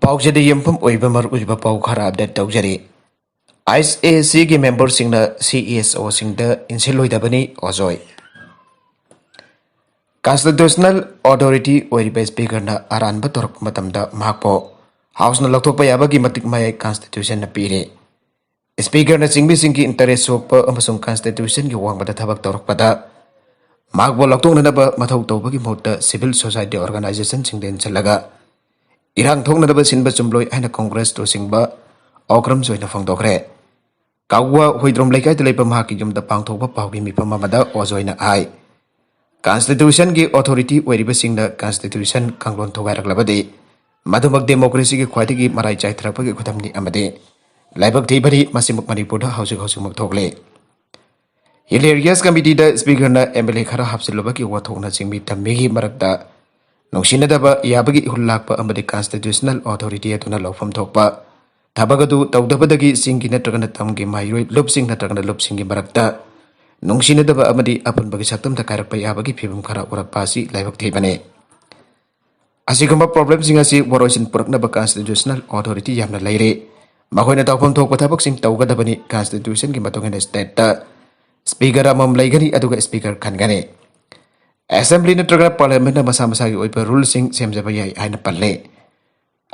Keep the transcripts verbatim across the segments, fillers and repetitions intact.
ꯄꯥꯎꯆꯦꯗ ꯌꯨꯝꯐꯝ ꯑꯣꯏꯕ ꯃꯔꯨꯑꯣꯏꯕ ꯄꯥꯎ ꯈꯔ ꯑꯞꯗꯦꯠ ꯇꯧꯖꯔꯤ꯫ ꯑꯥꯏꯁ ꯑꯦ ꯁꯤꯒꯤ ꯃꯦꯝꯕꯔꯁꯤꯡꯅ ꯁꯤ ꯏ ꯑꯦꯁ ꯑꯣꯁꯤꯡꯗ ꯏꯟꯁꯤꯜꯂꯣꯏꯗꯕꯅꯤ ꯑꯣꯖꯣꯏ꯫ ꯀꯟꯁꯇꯤꯇ꯭ꯌꯨꯁꯅꯦꯜ ꯑꯣꯊꯣꯔꯤꯇꯤ ꯑꯣꯏꯔꯤꯕ ꯁ꯭ꯄꯤꯀꯔꯅ ꯑꯔꯥꯟꯕ ꯇꯧꯔꯛꯄ ꯃꯇꯝꯗ ꯃꯍꯥꯛꯄꯨ ꯍꯥꯎꯁꯅ ꯂꯧꯊꯣꯛꯄ ꯌꯥꯕꯒꯤ ꯃꯇꯤꯛ ꯃꯌꯥꯏ ꯀꯟꯁꯇꯤꯇ꯭ꯌꯨꯁꯟꯅ ꯄꯤꯔꯤ꯫ ꯁ꯭ꯄꯤꯀꯔꯅ ꯆꯤꯡꯃꯤꯁꯤꯡꯒꯤ ꯏꯟꯇꯔꯦꯁ ꯁꯣꯛꯄ ꯑꯃꯁꯨꯡ ꯀꯟꯁꯇꯤꯇ꯭ꯌꯨꯁꯟꯒꯤ ꯋꯥꯡꯃꯗ ꯊꯕꯛ ꯇꯧꯔꯛꯄꯗ ꯃꯍꯥꯛꯄꯨ ꯂꯧꯊꯣꯛꯅꯅꯕ ꯃꯊꯧ ꯇꯧꯕꯒꯤ ꯃꯍꯨꯠꯇ ꯁꯤꯚꯤꯜ ꯁꯣꯁꯥꯏꯇꯤ ꯑꯣꯔꯒꯅꯥꯏꯖꯦꯁꯟꯁꯤꯡꯗ ꯏꯟꯁꯤꯜꯂꯒ ꯏꯔꯥꯡ ꯊꯣꯛꯅꯅꯕ ꯁꯤꯟꯕ ꯆꯨꯝꯂꯣꯏ ꯍꯥꯏꯅ ꯀꯣꯡꯒ꯭ꯔꯦꯁ ꯂꯨꯆꯤꯡꯕ ꯑꯣꯀ꯭ꯔꯝ ꯖꯣꯏꯅ ꯐꯣꯡꯗꯣꯛꯈ꯭ꯔꯦ꯫ ꯀꯥꯎꯋꯥ ꯍꯨꯏꯗ꯭ꯔꯣꯝ ꯂꯩꯀꯥꯏꯗ ꯂꯩꯕ ꯃꯍꯥꯛꯀꯤ ꯌꯨꯝꯗ ꯄꯥꯡꯊꯣꯛꯄ ꯄꯥꯎꯒꯤ ꯃꯤꯐꯝ ꯑꯃꯗ ꯑꯣꯖꯣꯏꯅ ꯍꯥꯏ, ꯀꯟꯁꯇꯤꯇ꯭ꯌꯨꯁꯟꯒꯤ ꯑꯣꯊꯣꯔꯤꯇꯤ ꯑꯣꯏꯔꯤꯕꯁꯤꯡꯅ ꯀꯟꯁꯇꯤꯇ꯭ꯌꯨꯁꯟ ꯀꯥꯡꯂꯣꯟ ꯊꯨꯒꯥꯏꯔꯛꯂꯕꯗꯤ ꯃꯗꯨꯃꯛ ꯗꯦꯃꯣꯀ꯭ꯔꯦꯁꯤꯒꯤ ꯈ꯭ꯋꯥꯏꯗꯒꯤ ꯃꯔꯥꯏ ꯆꯥꯏꯊꯔꯛꯄꯒꯤ ꯈꯨꯗꯝꯅꯤ ꯑꯃꯗꯤ ꯂꯥꯏꯕꯛ ꯊꯤꯕꯅꯤ, ꯃꯁꯤꯃꯛ ꯃꯅꯤꯄꯨꯔꯗ ꯍꯧꯖꯤꯛ ꯍꯧꯖꯤꯛꯃꯛ ꯊꯣꯛꯂꯤ꯫ ꯍꯤꯜ ꯑꯦꯔꯤꯌꯥꯁ ꯀꯃꯤꯇꯤꯗ ꯁ꯭ꯄꯤꯀꯔꯅ ꯑꯦꯝ ꯑꯦꯜ ꯑꯦ ꯈꯔ ꯍꯥꯞꯆꯤꯜꯂꯨꯕꯒꯤ ꯋꯥꯊꯣꯛꯅ ꯆꯤꯡꯃꯤ ꯇꯝꯃꯤꯒꯤ ꯃꯔꯛꯇ ꯅꯨꯡꯁꯤꯅꯗꯕ ꯌꯥꯕꯒꯤ ꯏꯍꯨꯜ ꯂꯥꯛꯄ ꯑꯃꯗꯤ ꯀꯟꯁꯇꯤꯇ꯭ꯌꯨꯁꯅꯦꯜ ꯑꯣꯊꯣꯔꯤꯇꯤ ꯑꯗꯨꯅ ꯂꯧꯐꯝ ꯊꯣꯛꯄ ꯊꯕꯛ ꯑꯗꯨ ꯇꯧꯗꯕꯗꯒꯤ ꯆꯤꯡꯒꯤ ꯅꯠꯇ꯭ꯔꯒꯅ ꯇꯝꯒꯤ ꯃꯍꯩꯔꯣꯏ ꯂꯨꯞꯁꯤꯡ ꯅꯠꯇ꯭ꯔꯒꯅ ꯂꯨꯞꯁꯤꯡꯒꯤ ꯃꯔꯛꯇ ꯅꯨꯡꯁꯤꯅꯗꯕ ꯑꯃꯗꯤ ꯑꯄꯨꯟꯕꯒꯤ ꯁꯛꯇꯝꯗ ꯀꯥꯏꯔꯛꯄ ꯌꯥꯕꯒꯤ ꯐꯤꯕꯝ ꯈꯔ ꯎꯔꯛꯄ ꯑꯁꯤ ꯂꯥꯏꯕꯛ ꯊꯤꯕꯅꯤ꯫ ꯑꯁꯤꯒꯨꯝꯕ ꯄ꯭ꯔꯣꯕ꯭ꯂꯦꯝꯁꯤꯡ ꯑꯁꯤ ꯋꯥꯔꯣꯏꯁꯤꯟ ꯄꯨꯔꯛꯅꯕ ꯀꯟꯁꯇꯤꯇ꯭ꯌꯨꯁꯅꯦꯜ ꯑꯣꯊꯣꯔꯤꯇꯤ ꯌꯥꯝꯅ ꯂꯩꯔꯦ꯫ ꯃꯈꯣꯏꯅ ꯇꯧꯐꯝ ꯊꯣꯛꯄ ꯊꯕꯛꯁꯤꯡ ꯇꯧꯒꯗꯕꯅꯤ꯫ ꯀꯟꯁꯇꯤꯇ꯭ꯌꯨꯁꯟꯒꯤ ꯃꯇꯨꯡ ꯏꯟꯅ ꯁ꯭ꯇꯦꯠꯇ ꯁ꯭ꯄꯤꯀꯔ ꯑꯃꯃꯝ ꯂꯩꯒꯅꯤ, ꯑꯗꯨꯒ ꯁ꯭ꯄꯤꯀꯔ ꯈꯟꯒꯅꯤ꯫ ꯑꯦꯁꯦꯝꯕ꯭ꯂꯤ ꯅꯠꯇ꯭ꯔꯒ ꯄꯥꯔꯂꯤꯌꯥꯃꯦꯟꯠꯅ ꯃꯁꯥ ꯃꯁꯥꯒꯤ ꯑꯣꯏꯕ ꯔꯨꯜꯁꯤꯡ ꯁꯦꯝꯖꯕ ꯌꯥꯏ ꯍꯥꯏꯅ ꯄꯜꯂꯤ꯫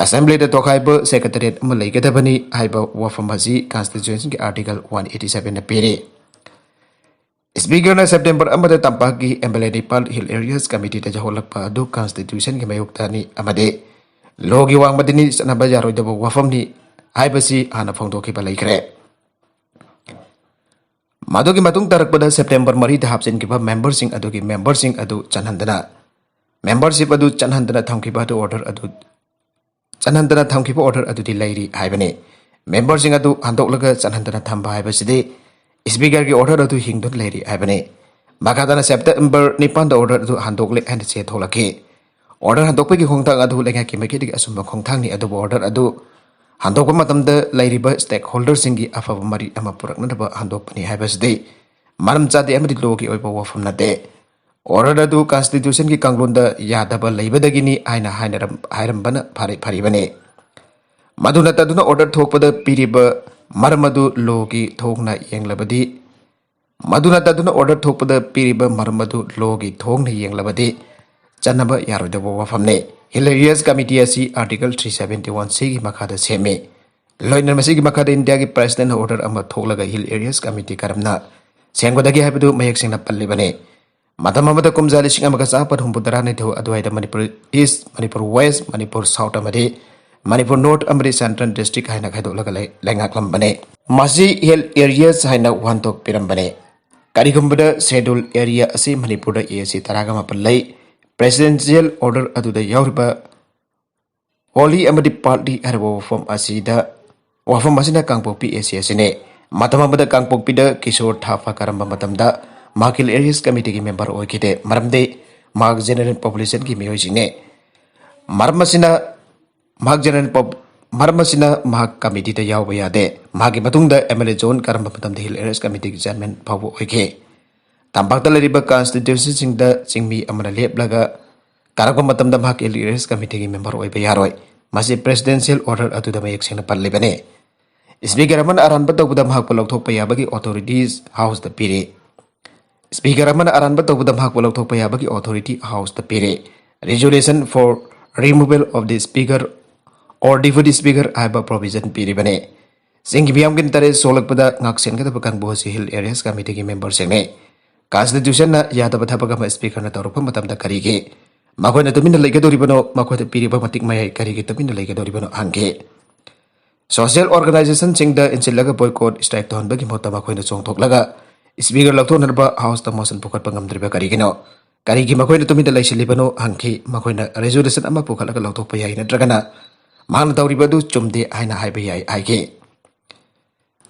ꯑꯦꯁꯦꯝꯕ꯭ꯂꯤꯗ ꯇꯣꯈꯥꯏꯕ ꯁꯦꯀ꯭ꯔꯦꯇꯔꯤꯌꯦꯠ ꯑꯃ ꯂꯩꯒꯗꯕꯅꯤ ꯍꯥꯏꯕ ꯋꯥꯐꯝ ꯑꯁꯤ ꯀꯟꯁꯇꯤꯇ꯭ꯌꯨꯁꯟꯒꯤ ꯑꯥꯔꯇꯤꯀꯜ ꯋꯥꯟ ꯑꯩꯠꯇꯤ ꯁꯚꯦꯟꯅ ꯄꯤꯔꯤ꯫ ꯁ꯭ꯄꯤꯀꯔꯅ ꯁꯦꯞꯇꯦꯝꯕꯔ ꯑꯃꯗ ꯇꯝꯄꯥꯛꯀꯤ ꯑꯦꯝ ꯑꯦꯜ ꯑꯦ ꯅꯤꯄꯥꯜ ꯍꯤꯜ ꯑꯦꯔꯤꯌꯥꯁ ꯀꯃꯤꯇꯤꯗ ꯌꯧꯍꯜꯂꯛꯄ ꯑꯗꯨ ꯀꯟꯁꯇꯤꯇ꯭ꯌꯨꯁꯟꯒꯤ ꯃꯥꯌꯣꯛꯇꯅꯤ ꯑꯃꯗꯤ ꯂꯣꯒꯤ ꯋꯥꯡꯃꯗꯅꯤ, ꯆꯠꯅꯕ ꯌꯥꯔꯣꯏꯗꯕ ꯋꯥꯐꯝꯅꯤ ꯍꯥꯏꯕꯁꯤ ꯍꯥꯟꯅ ꯐꯣꯡꯗꯣꯛꯈꯤꯕ ꯂꯩꯈ꯭ꯔꯦ꯫ ꯃꯗꯨꯒꯤ ꯃꯇꯨꯡ ꯇꯥꯔꯛꯄꯗ ꯁꯦꯞꯇꯦꯝꯕꯔ ꯃꯔꯤꯗ ꯍꯥꯞꯆꯤꯟꯈꯤꯕ ꯃꯦꯝꯕꯔꯁꯤꯡ ꯑꯗꯨꯒꯤ ꯃꯦꯝꯕꯔꯁꯤꯡ ꯑꯗꯨ ꯆꯠꯍꯟꯗꯅ, ꯃꯦꯝꯕꯔꯁꯤꯞ ꯑꯗꯨ ꯆꯠꯍꯟꯗꯅ ꯊꯝꯈꯤꯕ ꯑꯗꯨ ꯑꯣꯔꯗꯔ ꯑꯗꯨ ꯆꯠꯍꯟꯗꯅ ꯊꯝꯈꯤꯕ ꯑꯣꯔꯗꯔ ꯑꯗꯨꯗꯤ ꯂꯩꯔꯤ ꯍꯥꯏꯕꯅꯤ꯫ ꯃꯦꯝꯕꯔꯁꯤꯡ ꯑꯗꯨ ꯍꯟꯗꯣꯛꯂꯒ ꯆꯠꯍꯟꯗꯅ ꯊꯝꯕ ꯍꯥꯏꯕꯁꯤꯗꯤ ꯁ꯭ꯄꯤꯀꯔꯒꯤ ꯑꯣꯔꯗꯔ ꯑꯗꯨ ꯍꯤꯡꯗꯨꯅ ꯂꯩꯔꯤ ꯍꯥꯏꯕꯅꯤ꯫ ꯃꯈꯥ ꯇꯥꯅ ꯁꯦꯞꯇꯦꯝꯕꯔ ꯅꯤꯄꯥꯟꯗ ꯑꯣꯔꯗꯔ ꯑꯗꯨ ꯍꯟꯗꯣꯛꯂꯦ ꯍꯥꯏꯅ ꯆꯦ ꯊꯣꯛꯂꯛꯈꯤ꯫ ꯑꯣꯔꯗꯔ ꯍꯟꯗꯣꯛꯄꯒꯤ ꯈꯣꯡꯊꯥꯡ ꯑꯗꯨ ꯂꯩꯉꯥꯛꯀꯤ ꯃꯥꯏꯀꯩꯗꯒꯤ ꯑꯆꯨꯝꯕ ꯈꯣꯡꯊꯥꯡꯅꯤ, ꯑꯗꯨꯕꯨ ꯑꯣꯔꯗꯔ ꯑꯗꯨ ꯍꯟꯗꯣꯛꯄ ꯃꯇꯝꯗ ꯂꯩꯔꯤꯕ ꯁ꯭ꯇꯦꯛ ꯍꯣꯜꯗꯔꯁꯤꯡꯒꯤ ꯑꯐꯕ ꯃꯔꯤ ꯑꯃ ꯄꯨꯔꯛꯅꯅꯕ ꯍꯟꯗꯣꯛꯄꯅꯤ ꯍꯥꯏꯕꯁꯤꯗꯤ ꯃꯔꯝ ꯆꯥꯗꯦ ꯑꯃꯗꯤ ꯂꯣꯒꯤ ꯑꯣꯏꯕ ꯋꯥꯐꯝ ꯅꯠꯇꯦ꯫ ꯑꯣꯔꯗꯔ ꯑꯗꯨ ꯀꯟꯁꯇꯤꯇ꯭ꯌꯨꯁꯟꯒꯤ ꯀꯥꯡꯂꯣꯟꯗ ꯌꯥꯗꯕ ꯂꯩꯕꯗꯒꯤꯅꯤ ꯍꯥꯏꯅ ꯍꯥꯏꯅꯔꯝ-, ꯍꯥꯏꯔꯝꯕꯅ ꯐꯔꯦ-, ꯐꯔꯤꯕꯅꯤ꯫ ꯃꯗꯨ ꯅꯠꯇꯗꯨꯅ order ꯊꯣꯛꯄꯗ ꯄꯤꯔꯤꯕ ꯃꯔꯝ ꯑꯗꯨ lawꯒꯤ ꯊꯣꯡꯅ ꯌꯦꯡꯂꯕꯗꯤ, ꯃꯗꯨ ꯅꯠꯇꯗꯨꯅ order ꯊꯣꯛꯄꯗ ꯄꯤꯔꯤꯕ ꯃꯔꯝ ꯑꯗꯨ lawꯒꯤ ꯊꯣꯡꯅ ꯌꯦꯡꯂꯕꯗꯤ ꯆꯠꯅꯕ ꯌꯥꯔꯣꯏꯗꯕ ꯋꯥꯐꯝꯅꯤ꯫ Hill Areas Committee ꯑꯁꯤ Article three seventy one Cꯒꯤ ꯃꯈꯥꯗ ꯁꯦꯝꯃꯤ꯫ ꯂꯣꯏꯅꯅ ꯃꯁꯤꯒꯤ ꯃꯈꯥꯗ ꯏꯟꯗꯤꯌꯥꯒꯤ Presidentꯅ order ꯑꯃ ꯊꯣꯛꯂꯒ Hill Areas Committee ꯀꯔꯝꯅ ꯁꯦꯝꯒꯗꯒꯦ ꯍꯥꯏꯕꯗꯨ ꯃꯌꯦꯛ ꯁꯦꯡꯅ ꯄꯜꯂꯤꯕꯅꯤ꯫ ꯃꯇꯝ ꯑꯃꯗ ꯀꯨꯝꯖꯥ ꯂꯤꯁꯤꯡ ꯑꯃꯒ ꯆꯥꯃꯥꯄꯟ ꯍꯨꯝꯐꯨ ꯇꯔꯥꯅꯤꯊꯣꯏ ꯑꯗꯨꯋꯥꯏꯗ Manipur East, Manipur West, Manipur South ꯑꯃꯗꯤ ꯃꯅꯤꯄꯨꯔ North ꯑꯃꯗꯤ Central District ꯍꯥꯏꯅ ꯈꯥꯏꯗꯣꯛꯂꯒ ꯂꯩ-, ꯂꯩꯉꯥꯛꯂꯝꯕꯅꯤ꯫ ꯃꯁꯤ Hill Areas ꯍꯥꯏꯅ ꯋꯥꯍꯟꯊꯣꯛ ꯄꯤꯔꯝꯕꯅꯤ꯫ ꯀꯔꯤꯒꯨꯝꯕꯗ Schedule Area ꯑꯁꯤ ꯃꯅꯤꯄꯨꯔꯗ A S C ꯇꯔꯥꯒ ꯃꯥꯄꯟ ꯂꯩ, Presidential Order ꯑꯗꯨꯗ ꯌꯥꯎꯔꯤꯕ wholly ꯑꯃꯗꯤ partly ꯍꯥꯏꯔꯤꯕ ꯋꯥꯐꯝ ꯑꯁꯤꯗ, ꯋꯥꯐꯝ ꯑꯁꯤꯅ ꯀꯥꯡꯄꯣꯛꯄꯤ A C ꯑꯁꯤꯅꯤ꯫ ꯃꯇꯝ ꯑꯃꯗ ꯀꯥꯡꯄꯣꯛꯄꯤꯗ ꯀꯤꯁꯣꯔ ꯊꯥꯄꯥ ꯀꯔꯝꯕ ꯃꯇꯝꯗ ꯃꯍꯥꯛ Hill Areas Committeeꯒꯤ member ꯑꯣꯏꯈꯤꯗꯦ, ꯃꯔꯝꯗꯤ ꯃꯍꯥꯛ general populationꯒꯤ ꯃꯤꯑꯣꯏꯁꯤꯡꯅꯤ꯫ ꯃꯔꯝ ꯑꯁꯤꯅ ꯃꯍꯥꯛ general pop-, ꯃꯔꯝ ꯑꯁꯤꯅ ꯃꯍꯥꯛ committeeꯗ ꯌꯥꯎꯕ ꯌꯥꯗꯦ꯫ ꯃꯍꯥꯛꯀꯤ ꯃꯇꯨꯡꯗ M L A John ꯀꯔꯝꯕ ꯃꯇꯝꯗ Hill Areas Committeeꯒꯤ chairman ꯐꯥꯎꯕ ꯑꯣꯏꯈꯤ꯫ ꯇꯝꯄꯥꯛꯇ ꯂꯩꯔꯤꯕ constituencyꯁꯤꯡꯗ ꯆꯤꯡꯃꯤ ꯑꯃꯅ ꯂꯦꯞꯂꯒ ꯀꯔꯛꯄ ꯃꯇꯝꯗ ꯃꯍꯥꯛ Hill Areas Committeeꯒꯤ member ꯑꯣꯏꯕ ꯌꯥꯔꯣꯏ꯫ ꯃꯁꯤ Presidential Order ꯑꯗꯨꯗ ꯃꯌꯦꯛ ꯁꯦꯡꯅ ꯄꯜꯂꯤꯕꯅꯤ꯫ Speaker ꯑꯃꯅ ꯑꯔꯥꯟꯕ ꯇꯧꯕꯗ ꯃꯍꯥꯛꯄꯨ ꯂꯧꯊꯣꯛꯄ ꯌꯥꯕꯒꯤ authorities Houseꯇ ꯄꯤꯔꯤ꯫ Speaker ꯑꯃꯅ ꯑꯔꯥꯟꯕ ꯇꯧꯕꯗ ꯃꯍꯥꯛꯄꯨ ꯂꯧꯊꯣꯛꯄ ꯌꯥꯕꯒꯤ authority Houseꯇ ꯄꯤꯔꯤ꯫ Resolution for removal of the Speaker or Deputy Speaker ꯍꯥꯏꯕ provision ꯄꯤꯔꯤꯕꯅꯤ꯫ ꯆꯤꯡꯒꯤ ꯃꯤꯌꯥꯝꯒꯤ interest ꯁꯣꯛꯂꯛꯄꯗ ꯉꯥꯛꯁꯦꯟꯒꯗꯕ ꯀꯥꯡꯕꯨ ꯑꯁꯤ Hill Areas Committeeꯒꯤ memberꯁꯤꯡꯅꯤ꯫ Constitutionꯅ ꯌꯥꯗꯕ ꯊꯕꯛ ꯑꯃ Speakerꯅ ꯇꯧꯔꯛꯄ ꯃꯇꯝꯗ ꯀꯔꯤꯒꯤ ꯃꯈꯣꯏꯅ ꯇꯨꯃꯤꯟꯅ ꯂꯩꯒꯗꯧꯔꯤꯕꯅꯣ? ꯃꯈꯣꯏꯗ ꯄꯤꯔꯤꯕ ꯃꯇꯤꯛ ꯃꯌꯥꯏ ꯀꯔꯤꯒꯤ ꯇꯨꯃꯤꯟꯅ ꯂꯩꯒꯗꯧꯔꯤꯕꯅꯣ ꯍꯪꯈꯤ꯫ Social organizationꯁꯤꯡꯗ ꯏꯟꯁꯤꯜꯂꯒ boycott strike ꯇꯧꯍꯟꯕꯒꯤ ꯃꯍꯨꯠꯇ ꯃꯈꯣꯏꯅ ꯆꯣꯡꯊꯣꯛꯂꯒ Speaker ꯂꯧꯊꯣꯛꯅꯅꯕ Houseꯇ motion ꯄꯨꯈꯠꯄ ꯉꯝꯗ꯭ꯔꯤꯕ ꯀꯔꯤꯒꯤꯅꯣ? ꯀꯔꯤꯒꯤ ꯃꯈꯣꯏꯅ ꯇꯨꯃꯤꯟꯅ ꯂꯩꯁꯤꯜꯂꯤꯕꯅꯣ ꯍꯪꯈꯤ꯫ ꯃꯈꯣꯏꯅ resolution ꯑꯃ ꯄꯨꯈꯠꯂꯒ ꯂꯧꯊꯣꯛꯄ ꯌꯥꯏ, ꯅꯠꯇ꯭ꯔꯒꯅ ꯃꯍꯥꯛꯅ ꯇꯧꯔꯤꯕ ꯑꯗꯨ ꯆꯨꯝꯗꯦ ꯍꯥꯏꯅ ꯍꯥꯏꯕ ꯌꯥꯏ ꯍꯥꯏꯈꯤ꯫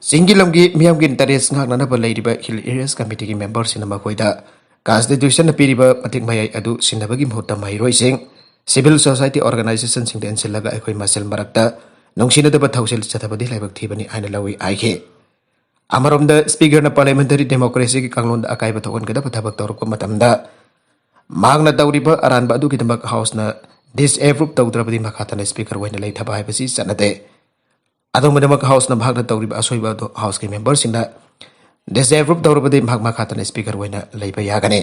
ꯆꯤꯡꯒꯤ ꯂꯝꯒꯤ ꯃꯤꯌꯥꯝꯒꯤ interest ꯉꯥꯛꯅꯅꯕ ꯂꯩꯔꯤꯕ Hill Areas Committeeꯒꯤ memberꯁꯤꯡꯅ ꯃꯈꯣꯏꯗ Constitutionꯅ ꯄꯤꯔꯤꯕ ꯃꯇꯤꯛ ꯃꯌꯥꯏ ꯑꯗꯨ ꯁꯤꯟꯅꯕꯒꯤ ꯃꯍꯨꯠꯇ ꯃꯍꯩꯔꯣꯏꯁꯤꯡ, civil society organizationꯁꯤꯡꯗ ꯏꯟꯁꯤꯜꯂꯒ ꯑꯩꯈꯣꯏ ꯃꯁꯦꯜ ꯃꯔꯛꯇ ꯅꯨꯡꯁꯤꯅꯗꯕ ꯊꯧꯁꯤꯜ ꯆꯠꯊꯕꯗꯤ ꯂꯥꯏꯕꯛ ꯊꯤꯕꯅꯤ ꯍꯥꯏꯅ ꯂꯧꯏ ꯍꯥꯏꯈꯤ꯫ ꯑꯃꯔꯣꯝꯗ Speakerꯅ parliamentary democracyꯒꯤ ꯀꯥꯡꯂꯣꯟꯗ ꯑꯀꯥꯏꯕ ꯊꯣꯛꯍꯟꯒꯗꯕ ꯊꯕꯛ ꯇꯧꯔꯛꯄ ꯃꯇꯝꯗ ꯃꯍꯥꯛꯅ ꯇꯧꯔꯤꯕ ꯑꯔꯥꯟꯕ ꯑꯗꯨꯒꯤꯗꯃꯛ Houseꯅ ꯗꯤꯁꯑꯦꯄ꯭ꯔꯨꯞ ꯇꯧꯗ꯭ꯔꯕꯗꯤ ꯃꯈꯥ ꯇꯥꯅ ꯁ꯭ꯄꯤꯀꯔ ꯑꯣꯏꯅ ꯂꯩꯊꯕ ꯍꯥꯏꯕꯁꯤ ꯆꯠꯅꯗꯦ꯫ ꯑꯗꯨꯝ ꯑꯣꯏꯅꯃꯛ ꯍꯥꯎꯁꯅ ꯃꯍꯥꯛꯅ ꯇꯧꯔꯤꯕ ꯑꯁꯣꯏꯕ ꯑꯗꯨ ꯍꯥꯎꯁꯀꯤ ꯃꯦꯝꯕꯔꯁꯤꯡꯅ ꯗꯤꯁꯑꯦꯄ꯭ꯔꯨꯞ ꯇꯧꯔꯕꯗꯤ ꯃꯍꯥꯛ ꯃꯈꯥ ꯇꯥꯅ ꯁ꯭ꯄꯤꯀꯔ ꯑꯣꯏꯅ ꯂꯩꯕ ꯌꯥꯒꯅꯤ꯫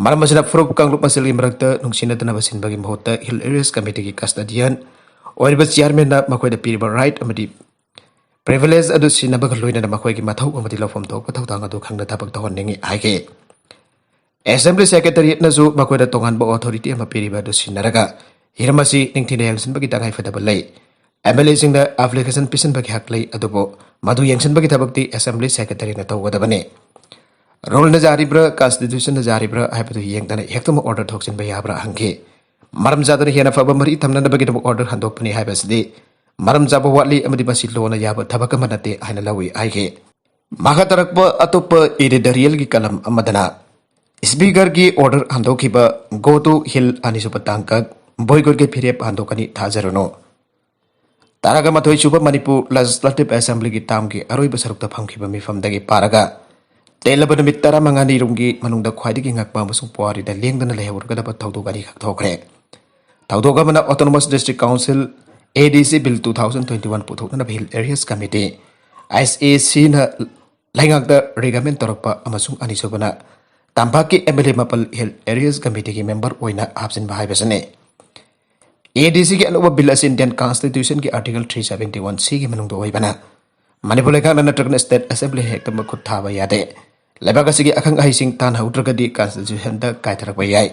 ꯃꯔꯝ ꯑꯁꯤꯅ ꯐꯨꯔꯨꯞ ꯀꯥꯡꯂꯨꯞ ꯃꯁꯦꯜꯒꯤ ꯃꯔꯛꯇ ꯅꯨꯡꯁꯤꯅꯗꯅꯕ ꯁꯤꯟꯕꯒꯤ ꯃꯍꯨꯠꯇ ꯍꯤꯜ ꯑꯦꯔꯤꯌꯥꯁ ꯀꯃꯤꯇꯤꯒꯤ ꯀꯁꯇꯗꯤꯌꯟ ꯑꯣꯏꯔꯤꯕ ꯆꯤꯌꯥꯔꯃꯦꯟꯅ ꯃꯈꯣꯏꯗ ꯄꯤꯔꯤꯕ ꯔꯥꯏꯠ ꯑꯃꯗꯤ ꯄ꯭ꯔꯤꯚꯤꯂꯦꯖ ꯑꯗꯨ ꯁꯤꯖꯤꯟꯅꯕꯒ ꯂꯣꯏꯅꯅ ꯃꯈꯣꯏꯒꯤ ꯃꯊꯧ ꯑꯃꯗꯤ ꯂꯧꯐꯝ ꯊꯣꯛꯄ ꯊꯧꯗꯥꯡ ꯑꯗꯨ ꯈꯪꯅ ꯊꯕꯛ ꯇꯧꯍꯟꯅꯤꯡꯏ ꯍꯥꯏꯈꯤ꯫ ꯑꯦꯁꯦꯝꯕ꯭ꯂꯤ ꯁꯦꯀ꯭ꯔꯦꯇꯔꯤꯌꯦꯠꯅꯁꯨ ꯃꯈꯣꯏꯗ ꯇꯣꯉꯥꯟꯕ ꯑꯣꯊꯣꯔꯤꯇꯤ ꯑꯃ ꯄꯤꯔꯤꯕ ꯑꯗꯨ ꯁꯤꯖꯤꯟꯅꯔꯒ ꯍꯤꯔꯝ ꯑꯁꯤ ꯅꯤꯡꯊꯤꯅ ꯌꯦꯡꯁꯤꯟꯕꯒꯤ ꯇꯉꯥꯏꯐꯗꯕ ꯂꯩ꯫ ꯑꯦꯝ ꯑꯦꯜ ꯑꯦꯁꯤꯡꯗ ꯑꯦꯄ꯭ꯂꯤꯀꯦꯁꯟ ꯄꯤꯁꯤꯟꯕꯒꯤ ꯍꯛ ꯂꯩ, ꯑꯗꯨꯕꯨ ꯃꯗꯨ ꯌꯦꯡꯁꯤꯟꯕꯒꯤ ꯊꯕꯛꯇꯤ ꯑꯦꯁꯦꯝꯕ꯭ꯂꯤ ꯁꯦꯀ꯭ꯔꯦꯇꯔꯤꯅ ꯇꯧꯒꯗꯕꯅꯤ꯫ ꯔꯨꯜꯅ ꯌꯥꯔꯤꯕ꯭ꯔꯥ, ꯀꯟꯁꯇꯤꯇ꯭ꯌꯨꯁꯟꯅ ꯌꯥꯔꯤꯕ꯭ꯔꯥ ꯍꯥꯏꯕꯗꯨ ꯌꯦꯡꯗꯅ ꯍꯦꯛꯇꯃꯛ ꯑꯣꯔꯗꯔ ꯊꯣꯛꯆꯤꯟꯕ ꯌꯥꯕ꯭ꯔꯥ ꯍꯪꯈꯤ꯫ ꯃꯔꯝ ꯆꯥꯗꯅ ꯍꯦꯟꯅ ꯐꯕ ꯃꯔꯤ ꯊꯝꯅꯅꯕꯒꯤꯗꯃꯛ ꯑꯣꯔꯗꯔ ꯍꯟꯗꯣꯛꯄꯅꯤ ꯍꯥꯏꯕꯁꯤꯗꯤ ꯃꯔꯝ ꯆꯥꯕ ꯋꯥꯠꯂꯤ ꯑꯃꯗꯤ ꯃꯁꯤ ꯂꯣꯅ ꯌꯥꯕ ꯊꯕꯛ ꯑꯃ ꯅꯠꯇꯦ ꯍꯥꯏꯅ ꯂꯧꯏ ꯍꯥꯏꯈꯤ꯫ ꯃꯈꯥ ꯇꯥꯔꯛꯄ ꯑꯇꯣꯞꯄ ꯏꯗꯤꯇꯣꯔꯤꯌꯦꯜꯒꯤ ꯀꯂꯝ ꯑꯃꯗꯅ ꯁ꯭ꯄꯤꯀꯔꯒꯤ ꯑꯣꯔꯗꯔ ꯍꯟꯗꯣꯛꯈꯤꯕ go to hill ꯑꯅꯤꯁꯨꯕ ꯇꯥꯡꯀꯛ ꯕꯣꯏꯀꯣꯠꯀꯤ ꯐꯤꯔꯦꯞ ꯍꯟꯗꯣꯛꯀꯅꯤ ꯊꯥꯖꯔꯨꯅꯨ꯫ ꯇꯔꯥꯒ ꯃꯥꯊꯣꯏ ꯁꯨꯕ ꯃꯅꯤꯄꯨꯔ ꯂꯦꯖꯤꯁꯂꯦꯇꯤꯚ ꯑꯦꯁꯦꯝꯕ꯭ꯂꯤꯒꯤ ꯇꯥꯝꯒꯤ ꯑꯔꯣꯏꯕ ꯁꯔꯨꯛꯇ ꯐꯝꯈꯤꯕ ꯃꯤꯐꯝꯗꯒꯤ ꯄꯥꯔꯒ ꯇꯦꯜꯂꯕ ꯅꯨꯃꯤꯠ ꯇꯔꯥꯃꯉꯥꯅꯤ ꯔꯨꯝꯒꯤ ꯃꯅꯨꯡꯗ ꯈ꯭ꯋꯥꯏꯗꯒꯤ ꯉꯛꯄ ꯑꯃꯁꯨꯡ ꯄꯨꯋꯥꯔꯤꯗ ꯂꯦꯡꯗꯅ ꯂꯩꯍꯧꯔꯒꯗꯕ ꯊꯧꯗꯣꯛ ꯑꯅꯤꯈꯛ ꯊꯣꯛꯈ꯭ꯔꯦ꯫ ꯊꯧꯗꯣꯛ ꯑꯃꯅ Autonomous District Council, A D C Bill two thousand twenty one ꯄꯨꯊꯣꯛꯅꯅꯕ hill areas committee, H A C ꯅ ꯂꯩꯉꯥꯛꯇ ꯔꯤꯀꯃꯦꯟ ꯇꯧꯔꯛꯄ ꯑꯃꯁꯨꯡ ꯑꯅꯤꯁꯨꯕꯅ ꯇꯝꯄꯥꯛꯀꯤ ꯑꯦꯝ ꯑꯦꯜ ꯑꯦ ꯃꯥꯄꯜ ꯍꯤꯜ ꯑꯦꯔꯤꯌꯥꯁ ꯀꯃꯤꯇꯤꯒꯤ ꯃꯦꯝꯕꯔ ꯑꯣꯏꯅ ꯍꯥꯞꯆꯤꯟꯕ ꯍꯥꯏꯕꯁꯤꯅꯤ꯫ A D C ꯒꯤ ꯑꯅꯧꯕ ꯕꯤꯜ ꯑꯁꯤ ꯏꯟꯗꯤꯌꯟ ꯀꯟꯁꯇꯤꯇ꯭ꯌꯨꯁꯟꯒꯤ article three seventy one C ꯒꯤ ꯃꯅꯨꯡꯗ ꯑꯣꯏꯕꯅ ꯃꯅꯤꯄꯨꯔ ꯂꯩꯉꯥꯛꯅ ꯅꯠꯇ꯭ꯔꯒꯅ ꯁ꯭ꯇꯦꯠ ꯑꯦꯁꯦꯝꯕ꯭ꯂꯤꯅ ꯍꯦꯛꯇꯃꯛ ꯈꯨꯠ ꯊꯥꯕ ꯌꯥꯗꯦ꯫ ꯂꯩꯕꯥꯛ ꯑꯁꯤꯒꯤ ꯑꯈꯪ ꯑꯍꯩꯁꯤꯡ ꯇꯥꯟꯅꯍꯧꯗ꯭ꯔꯒꯗꯤ ꯀꯟꯁꯇꯤꯇ꯭ꯌꯨꯁꯟꯗ ꯀꯥꯏꯊꯔꯛꯄ ꯌꯥꯏ꯫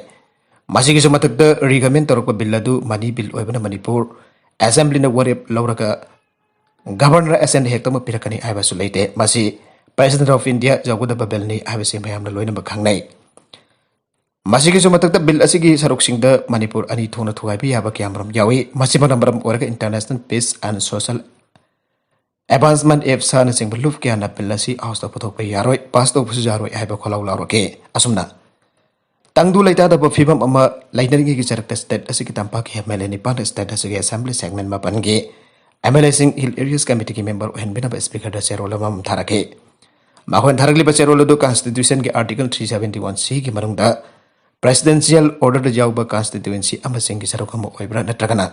ꯃꯁꯤꯒꯤꯁꯨ ꯃꯊꯛꯇ ꯔꯤꯀꯃꯦꯟ ꯇꯧꯔꯛꯄ ꯕꯤꯜ ꯑꯗꯨ ꯃꯅꯤ ꯕꯤꯜ ꯑꯣꯏꯕꯅ ꯃꯅꯤꯄꯨꯔ ꯑꯦꯁꯦꯝꯕ꯭ꯂꯤꯅ ꯋꯥꯔꯦꯞ ꯂꯧꯔꯒ ꯒꯚꯔꯅꯔ ꯑꯦꯁꯦꯟ ꯍꯦꯛꯇꯃꯛ ꯄꯤꯔꯛꯀꯅꯤ ꯍꯥꯏꯕꯁꯨ ꯂꯩꯇꯦ꯫ ꯃꯁꯤ President of India ꯌꯧꯒꯗꯕ ꯕꯤꯜꯅꯤ ꯍꯥꯏꯕꯁꯤ ꯃꯌꯥꯝꯅ ꯂꯣꯏꯅꯃꯛ ꯈꯪꯅꯩ꯫ ꯃꯁꯤꯒꯤꯁꯨ ꯃꯊꯛꯇ ꯕꯤꯜ ꯑꯁꯤꯒꯤ ꯁꯔꯨꯛꯁꯤꯡꯗ ꯃꯅꯤꯄꯨꯔ ꯑꯅꯤ ꯊꯣꯛꯅ ꯊꯨꯒꯥꯏꯕ ꯌꯥꯕ ꯀꯌꯥꯃꯔꯨꯝ ꯌꯥꯎꯏ꯫ ꯃꯁꯤꯃꯅ ꯃꯔꯝ ꯑꯣꯏꯔꯒ International Peace and Social Advancement Act ꯁꯥꯅꯆꯤꯡꯕ ꯂꯨꯞ ꯀꯌꯥꯅ ꯕꯤꯜ ꯑꯁꯤ ꯍꯥꯎꯁꯇ ꯄꯨꯊꯣꯛꯄ ꯌꯥꯔꯣꯏ, ꯄꯥꯁ ꯇꯧꯕꯁꯨ ꯌꯥꯔꯣꯏ ꯍꯥꯏꯕ ꯈꯣꯜꯂꯥꯎ ꯂꯥꯎꯔꯛꯈꯤ꯫ ꯑꯁꯨꯝꯅ ꯇꯪꯗꯨ ꯂꯩꯇꯥꯗꯕ ꯐꯤꯕꯝ ꯑꯃ ꯂꯩꯅꯔꯤꯉꯩꯒꯤ ꯆꯔꯛꯇ ꯁ꯭ꯇꯦꯠ ꯑꯁꯤꯒꯤ ꯇꯝꯄꯥꯛꯀꯤ ꯑꯦꯝ ꯑꯦꯜ ꯑꯦ ꯅꯤꯄꯥꯟ ꯁ꯭ꯇꯦꯠ ꯑꯁꯤꯒꯤ ꯑꯦꯁꯦꯝꯕ꯭ꯂꯤ ꯁꯦꯒꯃꯦꯟ ꯃꯥꯄꯟꯒꯤ ꯑꯦꯝ ꯑꯦꯜ ꯑꯦꯁꯤꯡ ꯍꯤꯜ ꯑꯦꯔꯤꯌꯥꯁ ꯀꯃꯤꯇꯤꯒꯤ ꯃꯦꯝꯕꯔ ꯑꯣꯏꯍꯟꯕꯤꯅꯕ ꯁ꯭ꯄꯤꯀꯔꯗ ꯆꯦꯔꯣꯜ ꯑꯃꯃꯝ ꯊꯥꯔꯛꯈꯤ꯫ ꯃꯈꯣꯏꯅ ꯊꯥꯔꯛꯂꯤꯕ ꯆꯦꯔꯣꯜ ꯑꯗꯨ ꯀꯟꯁꯇꯤꯇ꯭ꯌꯨꯁꯟꯒꯤ article three seventy one C ꯒꯤ ꯃꯅꯨꯡꯗ ꯄ꯭ꯔꯦꯁꯤꯗꯦꯟꯁꯤꯌꯦꯜ ꯑꯣꯔꯗꯔꯗ ꯌꯥꯎꯕ ꯀꯟꯁꯇꯤꯇ꯭ꯋꯦꯟꯁꯤ ꯑꯃꯁꯤꯡꯒꯤ ꯁꯔꯨꯛ ꯑꯃ ꯑꯣꯏꯕ꯭ꯔꯥ, ꯅꯠꯇ꯭ꯔꯒꯅ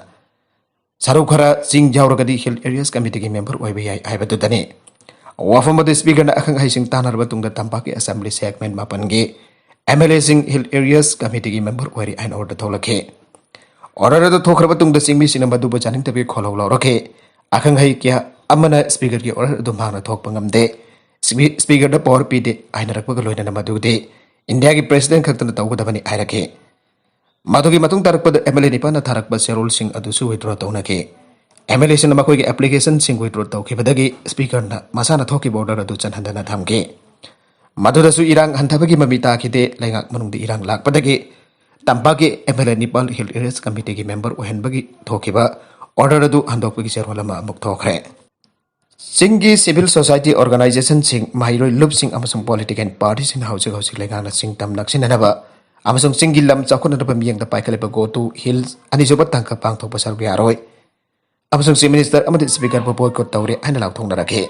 ꯁꯔꯨꯛ ꯈꯔ ꯆꯤꯡ ꯌꯥꯎꯔꯒꯗꯤ ꯍꯤꯜ ꯑꯦꯔꯤꯌꯥꯁ ꯀꯃꯤꯇꯤꯒꯤ ꯃꯦꯝꯕꯔ ꯑꯣꯏꯕ ꯌꯥꯏ ꯍꯥꯏꯕꯗꯨꯗꯅꯤ꯫ ꯋꯥꯐꯝ ꯑꯗꯨ ꯁ꯭ꯄꯤꯀꯔꯅ ꯑꯈꯪ ꯑꯍꯩꯁꯤꯡ ꯇꯥꯟꯅꯔꯕ ꯇꯨꯡꯗ ꯇꯝꯄꯥꯛꯀꯤ ꯑꯦꯁꯦꯝꯕ꯭ꯂꯤ ꯁꯦꯒꯃꯦꯟ ꯃꯥꯄꯟꯒꯤ ꯑꯦꯝ ꯑꯦꯜ ꯑꯦꯁꯤꯡ ꯍꯤꯜ ꯑꯦꯔꯤꯌꯥꯁ ꯀꯃꯤꯇꯤꯒꯤ ꯃꯦꯝꯕꯔ ꯑꯣꯏꯔꯦ ꯍꯥꯏꯅ ꯑꯣꯔꯗꯔ ꯊꯣꯛꯂꯛꯈꯤ꯫ ꯑꯣꯔꯗꯔ ꯑꯗꯨ ꯊꯣꯛꯈ꯭ꯔꯕ ꯇꯨꯡꯗ ꯆꯤꯡꯃꯤꯁꯤꯡꯅ ꯃꯗꯨꯕꯨ ꯆꯥꯅꯤꯡꯗꯕꯒꯤ ꯈꯣꯜꯂꯥꯎ ꯂꯥꯎꯔꯛꯈꯤ꯫ ꯑꯈꯪ ꯑꯍꯩ ꯀꯌꯥ ꯑꯃꯅ ꯁ꯭ꯄꯤꯀꯔꯒꯤ ꯑꯣꯔꯗꯔ ꯑꯗꯨ ꯃꯍꯥꯛꯅ ꯊꯣꯛꯄ ꯉꯝꯗꯦ, ꯁ꯭ꯄꯤ-, ꯁ꯭ꯄꯤꯀꯔꯗ ꯄꯋꯥꯔ ꯄꯤꯗꯦ ꯍꯥꯏꯅꯔꯛꯄꯒ ꯂꯣꯏꯅꯅ ꯃꯗꯨꯗꯤ ꯏꯟꯗꯤꯌꯥꯒꯤ ꯄ꯭ꯔꯦꯁꯤꯗꯦꯟ ꯈꯛꯇꯅ ꯇꯧꯒꯗꯕꯅꯤ ꯍꯥꯏꯔꯛꯈꯤ꯫ ꯃꯗꯨꯒꯤ ꯃꯇꯨꯡ ꯇꯥꯔꯛꯄꯗ ꯑꯦꯝ ꯑꯦꯜ ꯑꯦ ꯅꯤꯄꯥꯟꯅ ꯊꯥꯔꯛꯄ ꯆꯦꯔꯣꯜꯁꯤꯡ ꯑꯗꯨꯁꯨ ꯋꯤꯗ꯭ꯔꯣ ꯇꯧꯅꯈꯤ꯫ ꯑꯦꯝ ꯑꯦꯜ ꯑꯦꯁꯤꯡꯅ ꯃꯈꯣꯏꯒꯤ ꯑꯦꯄ꯭ꯂꯤꯀꯦꯁꯟꯁꯤꯡ ꯋꯤꯗ꯭ꯔꯣ ꯇꯧꯈꯤꯕꯗꯒꯤ ꯁ꯭ꯄꯤꯀꯔꯅ ꯃꯁꯥꯅ ꯊꯣꯛꯈꯤꯕ ꯑꯣꯔꯗꯔ ꯑꯗꯨ ꯆꯠꯍꯟꯗꯅ ꯊꯝꯈꯤ꯫ ꯃꯗꯨꯗꯁꯨ ꯏꯔꯥꯡ ꯍꯟꯊꯕꯒꯤ ꯃꯃꯤ ꯇꯥꯈꯤꯗꯦ꯫ ꯂꯩꯉꯥꯛ ꯃꯅꯨꯡꯗ ꯏꯔꯥꯡ ꯂꯥꯛꯄꯗꯒꯤ ꯇꯝꯄꯥꯛꯀꯤ ꯑꯦꯝ ꯑꯦꯜ ꯑꯦ ꯅꯤꯄꯥꯜ ꯍꯤꯜ ꯑꯦꯔꯤꯌꯥꯁ ꯀꯃꯤꯇꯤꯒꯤ ꯃꯦꯝꯕꯔ ꯑꯣꯏꯍꯟꯕꯒꯤ ꯊꯣꯛꯈꯤꯕ ꯑꯣꯔꯗꯔ ꯑꯗꯨ ꯍꯟꯗꯣꯛꯄꯒꯤ ꯆꯦꯔꯣꯜ ꯑꯃ ꯑꯃꯨꯛ ꯊꯣꯛꯈ꯭ꯔꯦ꯫ ꯆꯤꯡꯒꯤ ꯁꯤꯚꯤꯜ ꯁꯣꯁꯥꯏꯇꯤ ꯑꯣꯔꯒꯅꯥꯏꯖꯦꯁꯟꯁꯤꯡ, ꯃꯍꯩꯔꯣꯏ ꯂꯨꯞꯁꯤꯡ ꯑꯃꯁꯨꯡ ꯄꯣꯂꯤꯇꯤꯀꯦꯜ ꯄꯥꯔꯇꯤꯁꯤꯡꯅ ꯍꯧꯖꯤꯛ ꯍꯧꯖꯤꯛ ꯂꯩꯉꯥꯛꯅ ꯆꯤꯡ ꯇꯝ ꯅꯛꯁꯤꯟꯅꯅꯕ ꯑꯃꯁꯨꯡ ꯆꯤꯡꯒꯤ ꯂꯝ ꯆꯥꯎꯈꯠꯅꯅꯕ ꯃꯤꯠꯌꯦꯡꯗ ꯄꯥꯏꯈꯠꯂꯤꯕ ꯒꯣ ꯇꯨ ꯍꯤꯜ ꯑꯅꯤꯁꯨꯕ ꯇꯥꯡꯀꯛ ꯄꯥꯡꯊꯣꯛꯄ ꯁꯔꯨꯛ ꯌꯥꯔꯣꯏ ꯑꯃꯁꯨꯡ ꯆꯤꯐ ꯃꯤꯅꯤꯁꯇꯔ ꯑꯃꯗꯤ ꯁ꯭ꯄꯤꯀꯔꯕꯨ ꯕꯣꯏꯀꯣꯠ ꯇꯧꯔꯦ ꯍꯥꯏꯅ ꯂꯥꯎꯊꯣꯛꯅꯔꯛꯈꯤ꯫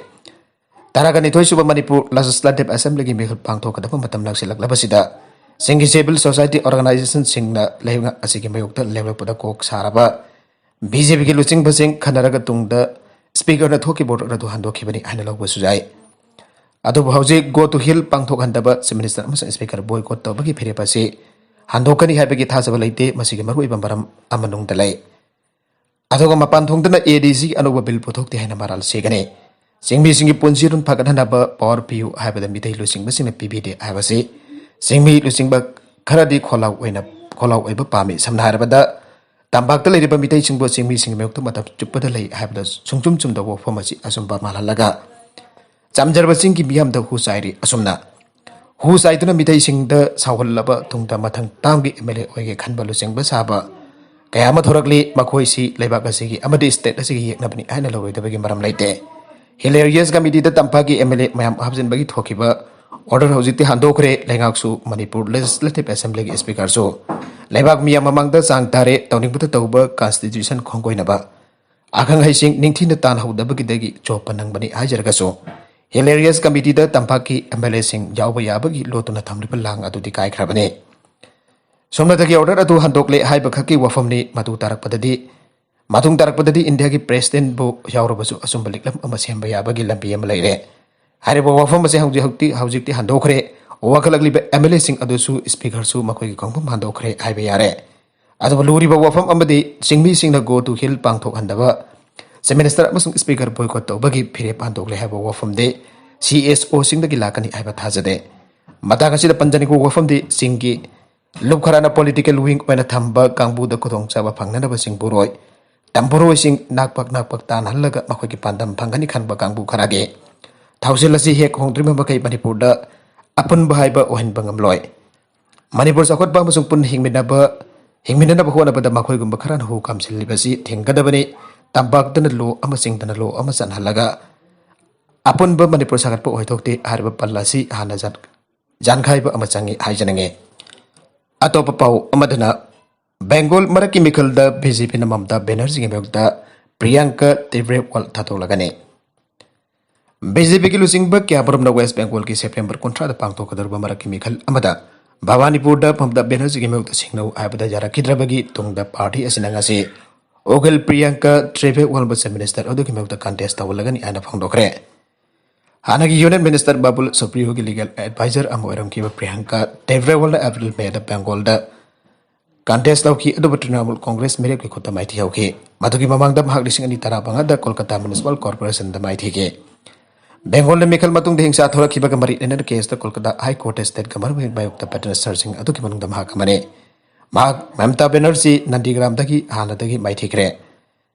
ꯇꯔꯥꯒ ꯅꯤꯊꯣꯏ ꯁꯨꯕ ꯃꯅꯤꯄꯨꯔ ꯂꯦꯖꯤꯁꯂꯦꯇꯤꯚ ꯑꯦꯁꯦꯝꯕ꯭ꯂꯤꯒꯤ ꯃꯤꯍꯨꯠ ꯄꯥꯡꯊꯣꯛꯀꯗꯕ ꯃꯇꯝ ꯅꯛꯁꯤꯜꯂꯛꯂꯕꯁꯤꯗ ꯆꯤꯡꯒꯤ ꯁꯤꯚꯤꯜ ꯁꯣꯁꯥꯏꯇꯤ ꯑꯣꯔꯒꯅꯥꯏꯖꯦꯁꯟꯁꯤꯡꯅ ꯂꯩꯉꯥꯛ ꯑꯁꯤꯒꯤ ꯃꯥꯌꯣꯛꯇ ꯂꯦꯡꯂꯛꯄꯗ ꯀꯣꯛ ꯁꯥꯔꯕ ꯕꯤ ꯖꯦ ꯄꯤꯒꯤ ꯂꯨꯆꯤꯡꯕꯁꯤꯡ ꯈꯟꯅꯔꯒ ꯇꯨꯡꯗ ꯁ꯭ꯄꯤꯀꯔꯅ ꯊꯣꯛꯈꯤꯕ ꯑꯣꯔꯗꯔ ꯑꯗꯨ ꯍꯟꯗꯣꯛꯈꯤꯕꯅꯤ ꯍꯥꯏꯅ ꯂꯧꯕꯁꯨ ꯌꯥꯏ꯫ ꯑꯗꯨꯕꯨ ꯍꯧꯖꯤꯛ ꯒꯣ ꯇꯨ ꯍꯤꯜ ꯄꯥꯡꯊꯣꯛꯍꯟꯗꯕ, ꯆꯤꯐ ꯃꯤꯅꯤꯁꯇꯔ ꯑꯃꯁꯨꯡ ꯁ꯭ꯄꯤꯀꯔ ꯕꯣꯏꯀꯣꯠ ꯇꯧꯕꯒꯤ ꯐꯤꯔꯦꯞ ꯑꯁꯤ ꯍꯟꯗꯣꯛꯀꯅꯤ ꯍꯥꯏꯕꯒꯤ ꯊꯥꯖꯕ ꯂꯩꯇꯦ꯫ ꯃꯁꯤꯒꯤ ꯃꯔꯨꯑꯣꯏꯕ ꯃꯔꯝ ꯑꯃꯅꯨꯡꯗ ꯂꯩ꯫ ꯑꯗꯨꯒ ꯃꯄꯥꯟ ꯊꯣꯡꯗꯅ ꯑꯦ ꯗꯤ ꯁꯤ ꯑꯅꯧꯕ ꯕꯤꯜ ꯄꯨꯊꯣꯛꯇꯦ ꯍꯥꯏꯅ ꯃꯔꯥꯜ ꯁꯤꯒꯅꯤ꯫ ꯆꯤꯡꯃꯤꯁꯤꯡꯒꯤ ꯄꯨꯟꯁꯤꯔꯣꯜ ꯐꯒꯠꯍꯟꯅꯕ ꯄꯥꯋꯔ ꯄꯤꯌꯨ ꯍꯥꯏꯕꯗ ꯃꯤꯇꯩ ꯂꯨꯆꯤꯡꯕꯁꯤꯡꯅ ꯄꯤꯕꯤꯗꯦ ꯍꯥꯏꯕꯁꯤ ꯆꯤꯡꯃꯤ ꯂꯨꯆꯤꯡꯕ ꯈꯔꯗꯤ ꯈꯣꯜꯂꯥꯎ ꯑꯣꯏꯅ, ꯈꯣꯜꯂꯥꯎ ꯑꯣꯏꯕ ꯄꯥꯝꯃꯤ꯫ ꯁꯝꯅ ꯍꯥꯏꯔꯕꯗ, ꯇꯝꯄꯥꯛꯇ ꯂꯩꯔꯤꯕ ꯃꯤꯇꯩꯁꯤꯡꯕꯨ ꯆꯤꯡꯃꯤꯁꯤꯡꯒꯤ ꯃꯥꯌꯣꯛꯇ ꯃꯇꯝ ꯆꯨꯞꯄꯗ ꯂꯩ ꯍꯥꯏꯕꯗ ꯁꯨꯡꯆꯨꯝ ꯆꯨꯝꯗꯕ ꯋꯥꯐꯝ ꯑꯁꯤ ꯑꯆꯨꯝꯕ ꯃꯥꯜꯍꯜꯂꯒ ꯆꯝꯖꯔꯕ ꯆꯤꯡꯒꯤ ꯃꯤꯌꯥꯝꯗ ꯍꯨ ꯆꯥꯏꯔꯤ꯫ ꯑꯁꯨꯝꯅ ꯍꯨ ꯆꯥꯏꯗꯨꯅ ꯃꯤꯇꯩꯁꯤꯡꯗ ꯁꯥꯎꯍꯜꯂꯕ ꯇꯨꯡꯗ ꯃꯊꯪ ꯇꯥꯝꯒꯤ ꯑꯦꯝ ꯑꯦꯜ ꯑꯦ ꯑꯣꯏꯒꯦ ꯈꯟꯕ ꯂꯨꯆꯤꯡꯕ ꯁꯥꯕ ꯀꯌꯥ ꯑꯃ ꯊꯣꯔꯛꯂꯤ꯫ ꯃꯈꯣꯏꯁꯤ ꯂꯩꯕꯥꯛ ꯑꯁꯤꯒꯤ ꯑꯃꯗꯤ ꯁ꯭ꯇꯦꯠ ꯑꯁꯤꯒꯤ ꯌꯦꯛꯅꯕꯅꯤ ꯍꯥꯏꯅ ꯂꯧꯔꯣꯏꯗꯕꯒꯤ ꯃꯔꯝ ꯂꯩꯇꯦ꯫ ꯍꯤꯜ ꯑꯦꯔꯤꯌꯥꯁ ꯀꯃꯤꯇꯤꯗ ꯇꯝꯄꯥꯛꯀꯤ ꯑꯦꯝ ꯑꯦꯜ ꯑꯦ ꯃꯌꯥꯝ ꯍꯥꯞꯆꯤꯟꯕꯒꯤ ꯊꯣꯛꯈꯤꯕ ꯑꯣꯔꯗꯔ ꯍꯧꯖꯤꯛꯇꯤ ꯍꯟꯗꯣꯛꯈ꯭ꯔꯦ꯫ ꯂꯩꯉꯥꯛꯁꯨ, ꯃꯅꯤꯄꯨꯔ ꯂꯦꯖꯤꯁꯂꯦꯇꯤꯚ ꯑꯦꯁꯦꯝꯕ꯭ꯂꯤꯒꯤ ꯁ꯭ꯄꯤꯀꯔꯁꯨ ꯂꯩꯕꯥꯛ ꯃꯤꯌꯥꯝ ꯃꯃꯥꯡꯗ ꯆꯥꯡ ꯇꯥꯔꯦ꯫ ꯇꯧꯅꯤꯡꯕꯇ ꯇꯧꯕ, ꯀꯟꯁꯇꯤꯇ꯭ꯌꯨꯁꯟ ꯈꯣꯡꯒꯣꯏꯅꯕ ꯑꯈꯪ ꯑꯍꯩꯁꯤꯡ ꯅꯤꯡꯊꯤꯅ ꯇꯥꯟꯅꯍꯧꯗꯕꯒꯤꯗꯒꯤ ꯆꯣꯞꯄ ꯅꯪꯕꯅꯤ ꯍꯥꯏꯖꯔꯒꯁꯨ, ꯍꯤꯜ ꯑꯦꯔꯤꯌꯥꯁ ꯀꯃꯤꯇꯤꯗ ꯇꯝꯄꯥꯛꯀꯤ ꯑꯦꯝ ꯑꯦꯜ ꯑꯦꯁꯤꯡ ꯌꯥꯎꯕ ꯌꯥꯕꯒꯤ ꯂꯣꯠꯇꯨꯅ ꯊꯝꯂꯤꯕ ꯂꯥꯡ ꯑꯗꯨꯗꯤ ꯀꯥꯏꯈ꯭ꯔꯕꯅꯤ꯫ ꯁꯣꯝꯅꯗꯒꯤ ꯑꯣꯔꯗꯔ ꯑꯗꯨ ꯍꯟꯗꯣꯛꯂꯦ ꯍꯥꯏꯕ ꯈꯛꯀꯤ ꯋꯥꯐꯝꯅꯤ꯫ ꯃꯇꯨꯡ ꯇꯥꯔꯛꯄꯗꯗꯤ, ꯃꯇꯨꯡ ꯇꯥꯔꯛꯄꯗꯗꯤ ꯏꯟꯗꯤꯌꯥꯒꯤ ꯄ꯭ꯔꯦꯁꯤꯗꯦꯟꯕꯨ ꯌꯥꯎꯔꯕꯁꯨ ꯑꯆꯨꯝꯕ ꯂꯤꯛꯂꯝ ꯑꯃ ꯁꯦꯝꯕ ꯌꯥꯕꯒꯤ ꯂꯝꯕꯤ ꯑꯃ ꯂꯩꯔꯦ꯫ ꯍꯥꯏꯔꯤꯕ ꯋꯥꯐꯝ ꯑꯁꯦ ꯍꯧꯖꯤꯛ ꯍꯧꯖꯤꯛꯇꯤ ꯍꯧꯖꯤꯛꯇꯤ ꯍꯟꯗꯣꯛꯈ꯭ꯔꯦ꯫ ꯋꯥꯀꯠꯂꯛꯂꯤꯕ ꯑꯦꯝ ꯑꯦꯜ ꯑꯦꯁꯤꯡ ꯑꯗꯨꯁꯨ ꯁ꯭ꯄꯤꯀꯔꯁꯨ ꯃꯈꯣꯏꯒꯤ ꯈꯣꯡꯐꯝ ꯍꯟꯗꯣꯛꯈ꯭ꯔꯦ ꯍꯥꯏꯕ ꯌꯥꯔꯦ꯫ ꯑꯗꯨꯕꯨ ꯂꯨꯔꯤꯕ ꯋꯥꯐꯝ ꯑꯃꯗꯤ ꯆꯤꯡꯃꯤꯁꯤꯡꯅ go to hill ꯄꯥꯡꯊꯣꯛꯍꯟꯗꯕ, ꯆꯤꯐ ꯃꯤꯅꯤꯁꯇꯔ ꯑꯃꯁꯨꯡ ꯁ꯭ꯄꯤꯀꯔ boycott ꯇꯧꯕꯒꯤ ꯐꯤꯔꯦꯞ ꯍꯟꯗꯣꯛꯂꯦ ꯍꯥꯏꯕ ꯋꯥꯐꯝꯗꯤ ꯁꯤ ꯑꯦꯁ ꯑꯣꯁꯤꯡꯗꯒꯤ ꯂꯥꯛꯀꯅꯤ ꯍꯥꯏꯕ ꯊꯥꯖꯗꯦ꯫ ꯃꯇꯥꯡ ꯑꯁꯤꯗ ꯄꯟꯖꯅꯤꯡꯕ ꯋꯥꯐꯝꯗꯤ ꯆꯤꯡꯒꯤ ꯂꯨꯞ ꯈꯔꯅ political wing ꯑꯣꯏꯅ ꯊꯝꯕ ꯀꯥꯡꯕꯨꯗ ꯈꯨꯗꯣꯡꯆꯥꯕ ꯐꯪꯅꯅꯕ ꯆꯤꯡꯕꯨꯔꯣꯏ, ꯇꯝꯕꯨꯔꯣꯏꯁꯤꯡ ꯅꯥꯛꯄꯛ ꯅꯥꯛꯄꯛ ꯇꯥꯟꯅꯍꯜꯂꯒ ꯃꯈꯣꯏꯒꯤ ꯄꯥꯟꯗꯝ ꯐꯪꯒꯅꯤ ꯈꯟꯕ ꯀꯥꯡꯕꯨ ꯈꯔꯒꯤ ꯊꯧꯁꯤꯜ ꯑꯁꯤ ꯍꯦꯛ ꯍꯣꯡꯗ꯭ꯔꯤꯕ ꯃꯈꯩ ꯃꯅꯤꯄꯨꯔꯗ ꯑꯄꯨꯟꯕ ꯍꯥꯏꯕ ꯑꯣꯏꯍꯟꯕ ꯉꯝꯂꯣꯏ꯫ ꯃꯅꯤꯄꯨꯔ ꯆꯥꯎꯈꯠꯄ ꯑꯃꯁꯨꯡ ꯄꯨꯟꯅ ꯍꯤꯡꯃꯤꯟꯅꯕ, ꯍꯤꯡꯃꯤꯟꯅꯅꯕ ꯍꯣꯠꯅꯕꯗ ꯃꯈꯣꯏꯒꯨꯝꯕ ꯈꯔꯅ ꯍꯨ ꯀꯥꯝꯁꯤꯜꯂꯤꯕꯁꯤ ꯊꯤꯡꯒꯗꯕꯅꯤ꯫ ꯇꯝꯄꯥꯛꯇꯅ ꯂꯣ ꯑꯃ, ꯆꯤꯡꯗꯅ ꯂꯣ ꯑꯃ ꯆꯠꯍꯜꯂꯒ ꯑꯄꯨꯟꯕ ꯃꯅꯤꯄꯨꯔ ꯁꯥꯒꯠꯄ ꯑꯣꯏꯊꯣꯛꯇꯦ꯫ ꯍꯥꯏꯔꯤꯕ ꯄꯜ ꯑꯁꯤ ꯍꯥꯟꯅ ꯖꯥꯟ-, ꯖꯥꯟꯈꯥꯏꯕ ꯑꯃ ꯆꯪꯏ ꯍꯥꯏꯖꯅꯤꯡꯉꯤ꯫ ꯑꯇꯣꯞꯄ ꯄꯥꯎ ꯑꯃꯗꯅ, ꯕꯦꯡꯒꯣꯜ ꯃꯔꯛꯀꯤ ꯃꯤꯈꯜꯗ ꯕꯤ ꯖꯦ ꯄꯤꯅ ꯃꯃꯇꯥ ꯕꯦꯅꯔꯖꯤꯒꯤ ꯃꯥꯌꯣꯛꯇ ꯄ꯭ꯔꯤꯌꯥꯡꯀ ꯇꯦꯕ꯭ꯔꯦꯋꯥꯜ ꯊꯥꯗꯣꯛꯂꯒꯅꯤ꯫ ꯕꯤ ꯖꯦ ꯄꯤꯒꯤ ꯂꯨꯆꯤꯡꯕ ꯀꯌꯥꯃꯔꯨꯝꯅ ꯋꯦꯁ ꯕꯦꯡꯒꯣꯜꯒꯤ ꯁꯦꯞꯇꯦꯝꯕꯔ ꯀꯨꯟꯊ꯭ꯔꯥꯗ ꯄꯥꯡꯊꯣꯛꯀꯗꯧꯔꯤꯕ ꯃꯔꯛꯀꯤ ꯃꯤꯈꯜ ꯑꯃꯗ ꯚꯕꯥꯅꯤꯄꯨꯔꯗ ꯃꯃꯇꯥ ꯕꯦꯅꯔꯖꯤꯒꯤ ꯃꯥꯌꯣꯛꯇ ꯁꯤꯡꯅꯧ ꯍꯥꯏꯕꯗ ꯌꯥꯔꯛꯈꯤꯗ꯭ꯔꯕꯒꯤ ꯇꯨꯡꯗ ꯄꯥꯔꯇꯤ ꯑꯁꯤꯅ ꯉꯁꯤ ꯎꯀꯤꯜ ꯄ꯭ꯔꯤꯌꯥꯡꯀ ꯇꯦꯕ꯭ꯔꯦꯋꯥꯜꯕꯨ ꯆꯤꯐ ꯃꯤꯅꯤꯁꯇꯔ ꯑꯗꯨꯒꯤ ꯃꯥꯌꯣꯛꯇ contest ꯇꯧꯍꯜꯂꯒꯅꯤ ꯍꯥꯏꯅ ꯐꯣꯡꯗꯣꯛꯈ꯭ꯔꯦ꯫ ꯍꯥꯟꯅꯒꯤ ꯌꯨꯅꯤꯌꯟ ꯃꯤꯅꯤꯁꯇꯔ ꯕꯥꯕꯨꯜ ꯁꯨꯄ꯭ꯔꯤꯌꯣꯒꯤ ꯂꯤꯒꯦꯜ ꯑꯦꯗꯚꯥꯏꯖꯔ ꯑꯃ ꯑꯣꯏꯔꯝꯈꯤꯕ ꯄ꯭ꯔꯤꯌꯥꯡꯀ ꯇꯦꯕ꯭ꯔꯦꯋꯥꯜꯅ ꯑꯦꯄ꯭ꯔꯤꯜ ꯃꯦꯗ ꯕꯦꯡꯒꯣꯜꯗ contest ꯇꯧꯈꯤ, ꯑꯗꯨꯕꯨ ꯇ꯭ꯔꯤꯅꯥꯃꯨꯜ ꯀꯣꯡꯒ꯭ꯔꯦꯁ ꯃꯤꯔꯦꯞꯀꯤ ꯈꯨꯠꯇ ꯃꯥꯏꯊꯤꯍꯧꯈꯤ꯫ ꯃꯗꯨꯒꯤ ꯃꯃꯥꯡꯗ ꯃꯍꯥꯛ ꯂꯤꯁꯤꯡ ꯑꯅꯤ ꯇꯔꯥꯃꯉꯥꯗ ꯀꯣꯜꯀꯇꯥ ꯃ꯭ꯌꯨꯅꯤꯁꯤꯄꯥꯜ ꯀꯣꯔꯄꯣꯔꯦꯁꯟꯗ ꯃꯥꯏꯊꯤꯈꯤ꯫ ꯕꯦꯡꯒꯣꯜꯗ ꯃꯤꯈꯜ ꯃꯇꯨꯡꯗ ꯍꯤꯡꯁꯥ ꯊꯣꯔꯛꯈꯤꯕꯒ ꯃꯔꯤ ꯂꯩꯅꯅ ꯀꯦꯁꯇ ꯀꯣꯜꯀꯇꯥ ꯍꯥꯏ ꯀꯣꯔꯠꯇ ꯁ꯭ꯇꯦꯠ ꯒꯚꯔꯟꯃꯦꯟ ꯃꯥꯌꯣꯛꯇ ꯄꯦꯇꯔꯟ ꯁꯔꯁꯤꯡ ꯑꯗꯨꯒꯤ ꯃꯅꯨꯡꯗ ꯃꯍꯥꯛ ꯑꯃꯅꯤ꯫ ꯃꯍꯥꯛ ꯃꯃꯇꯥ ꯕꯦꯅꯔꯖꯤ ꯅꯟꯗꯤꯒ꯭ꯔꯥꯝꯗꯒꯤ ꯍꯥꯟꯅꯗꯒꯤ ꯃꯥꯏꯊꯤꯈ꯭ꯔꯦ꯫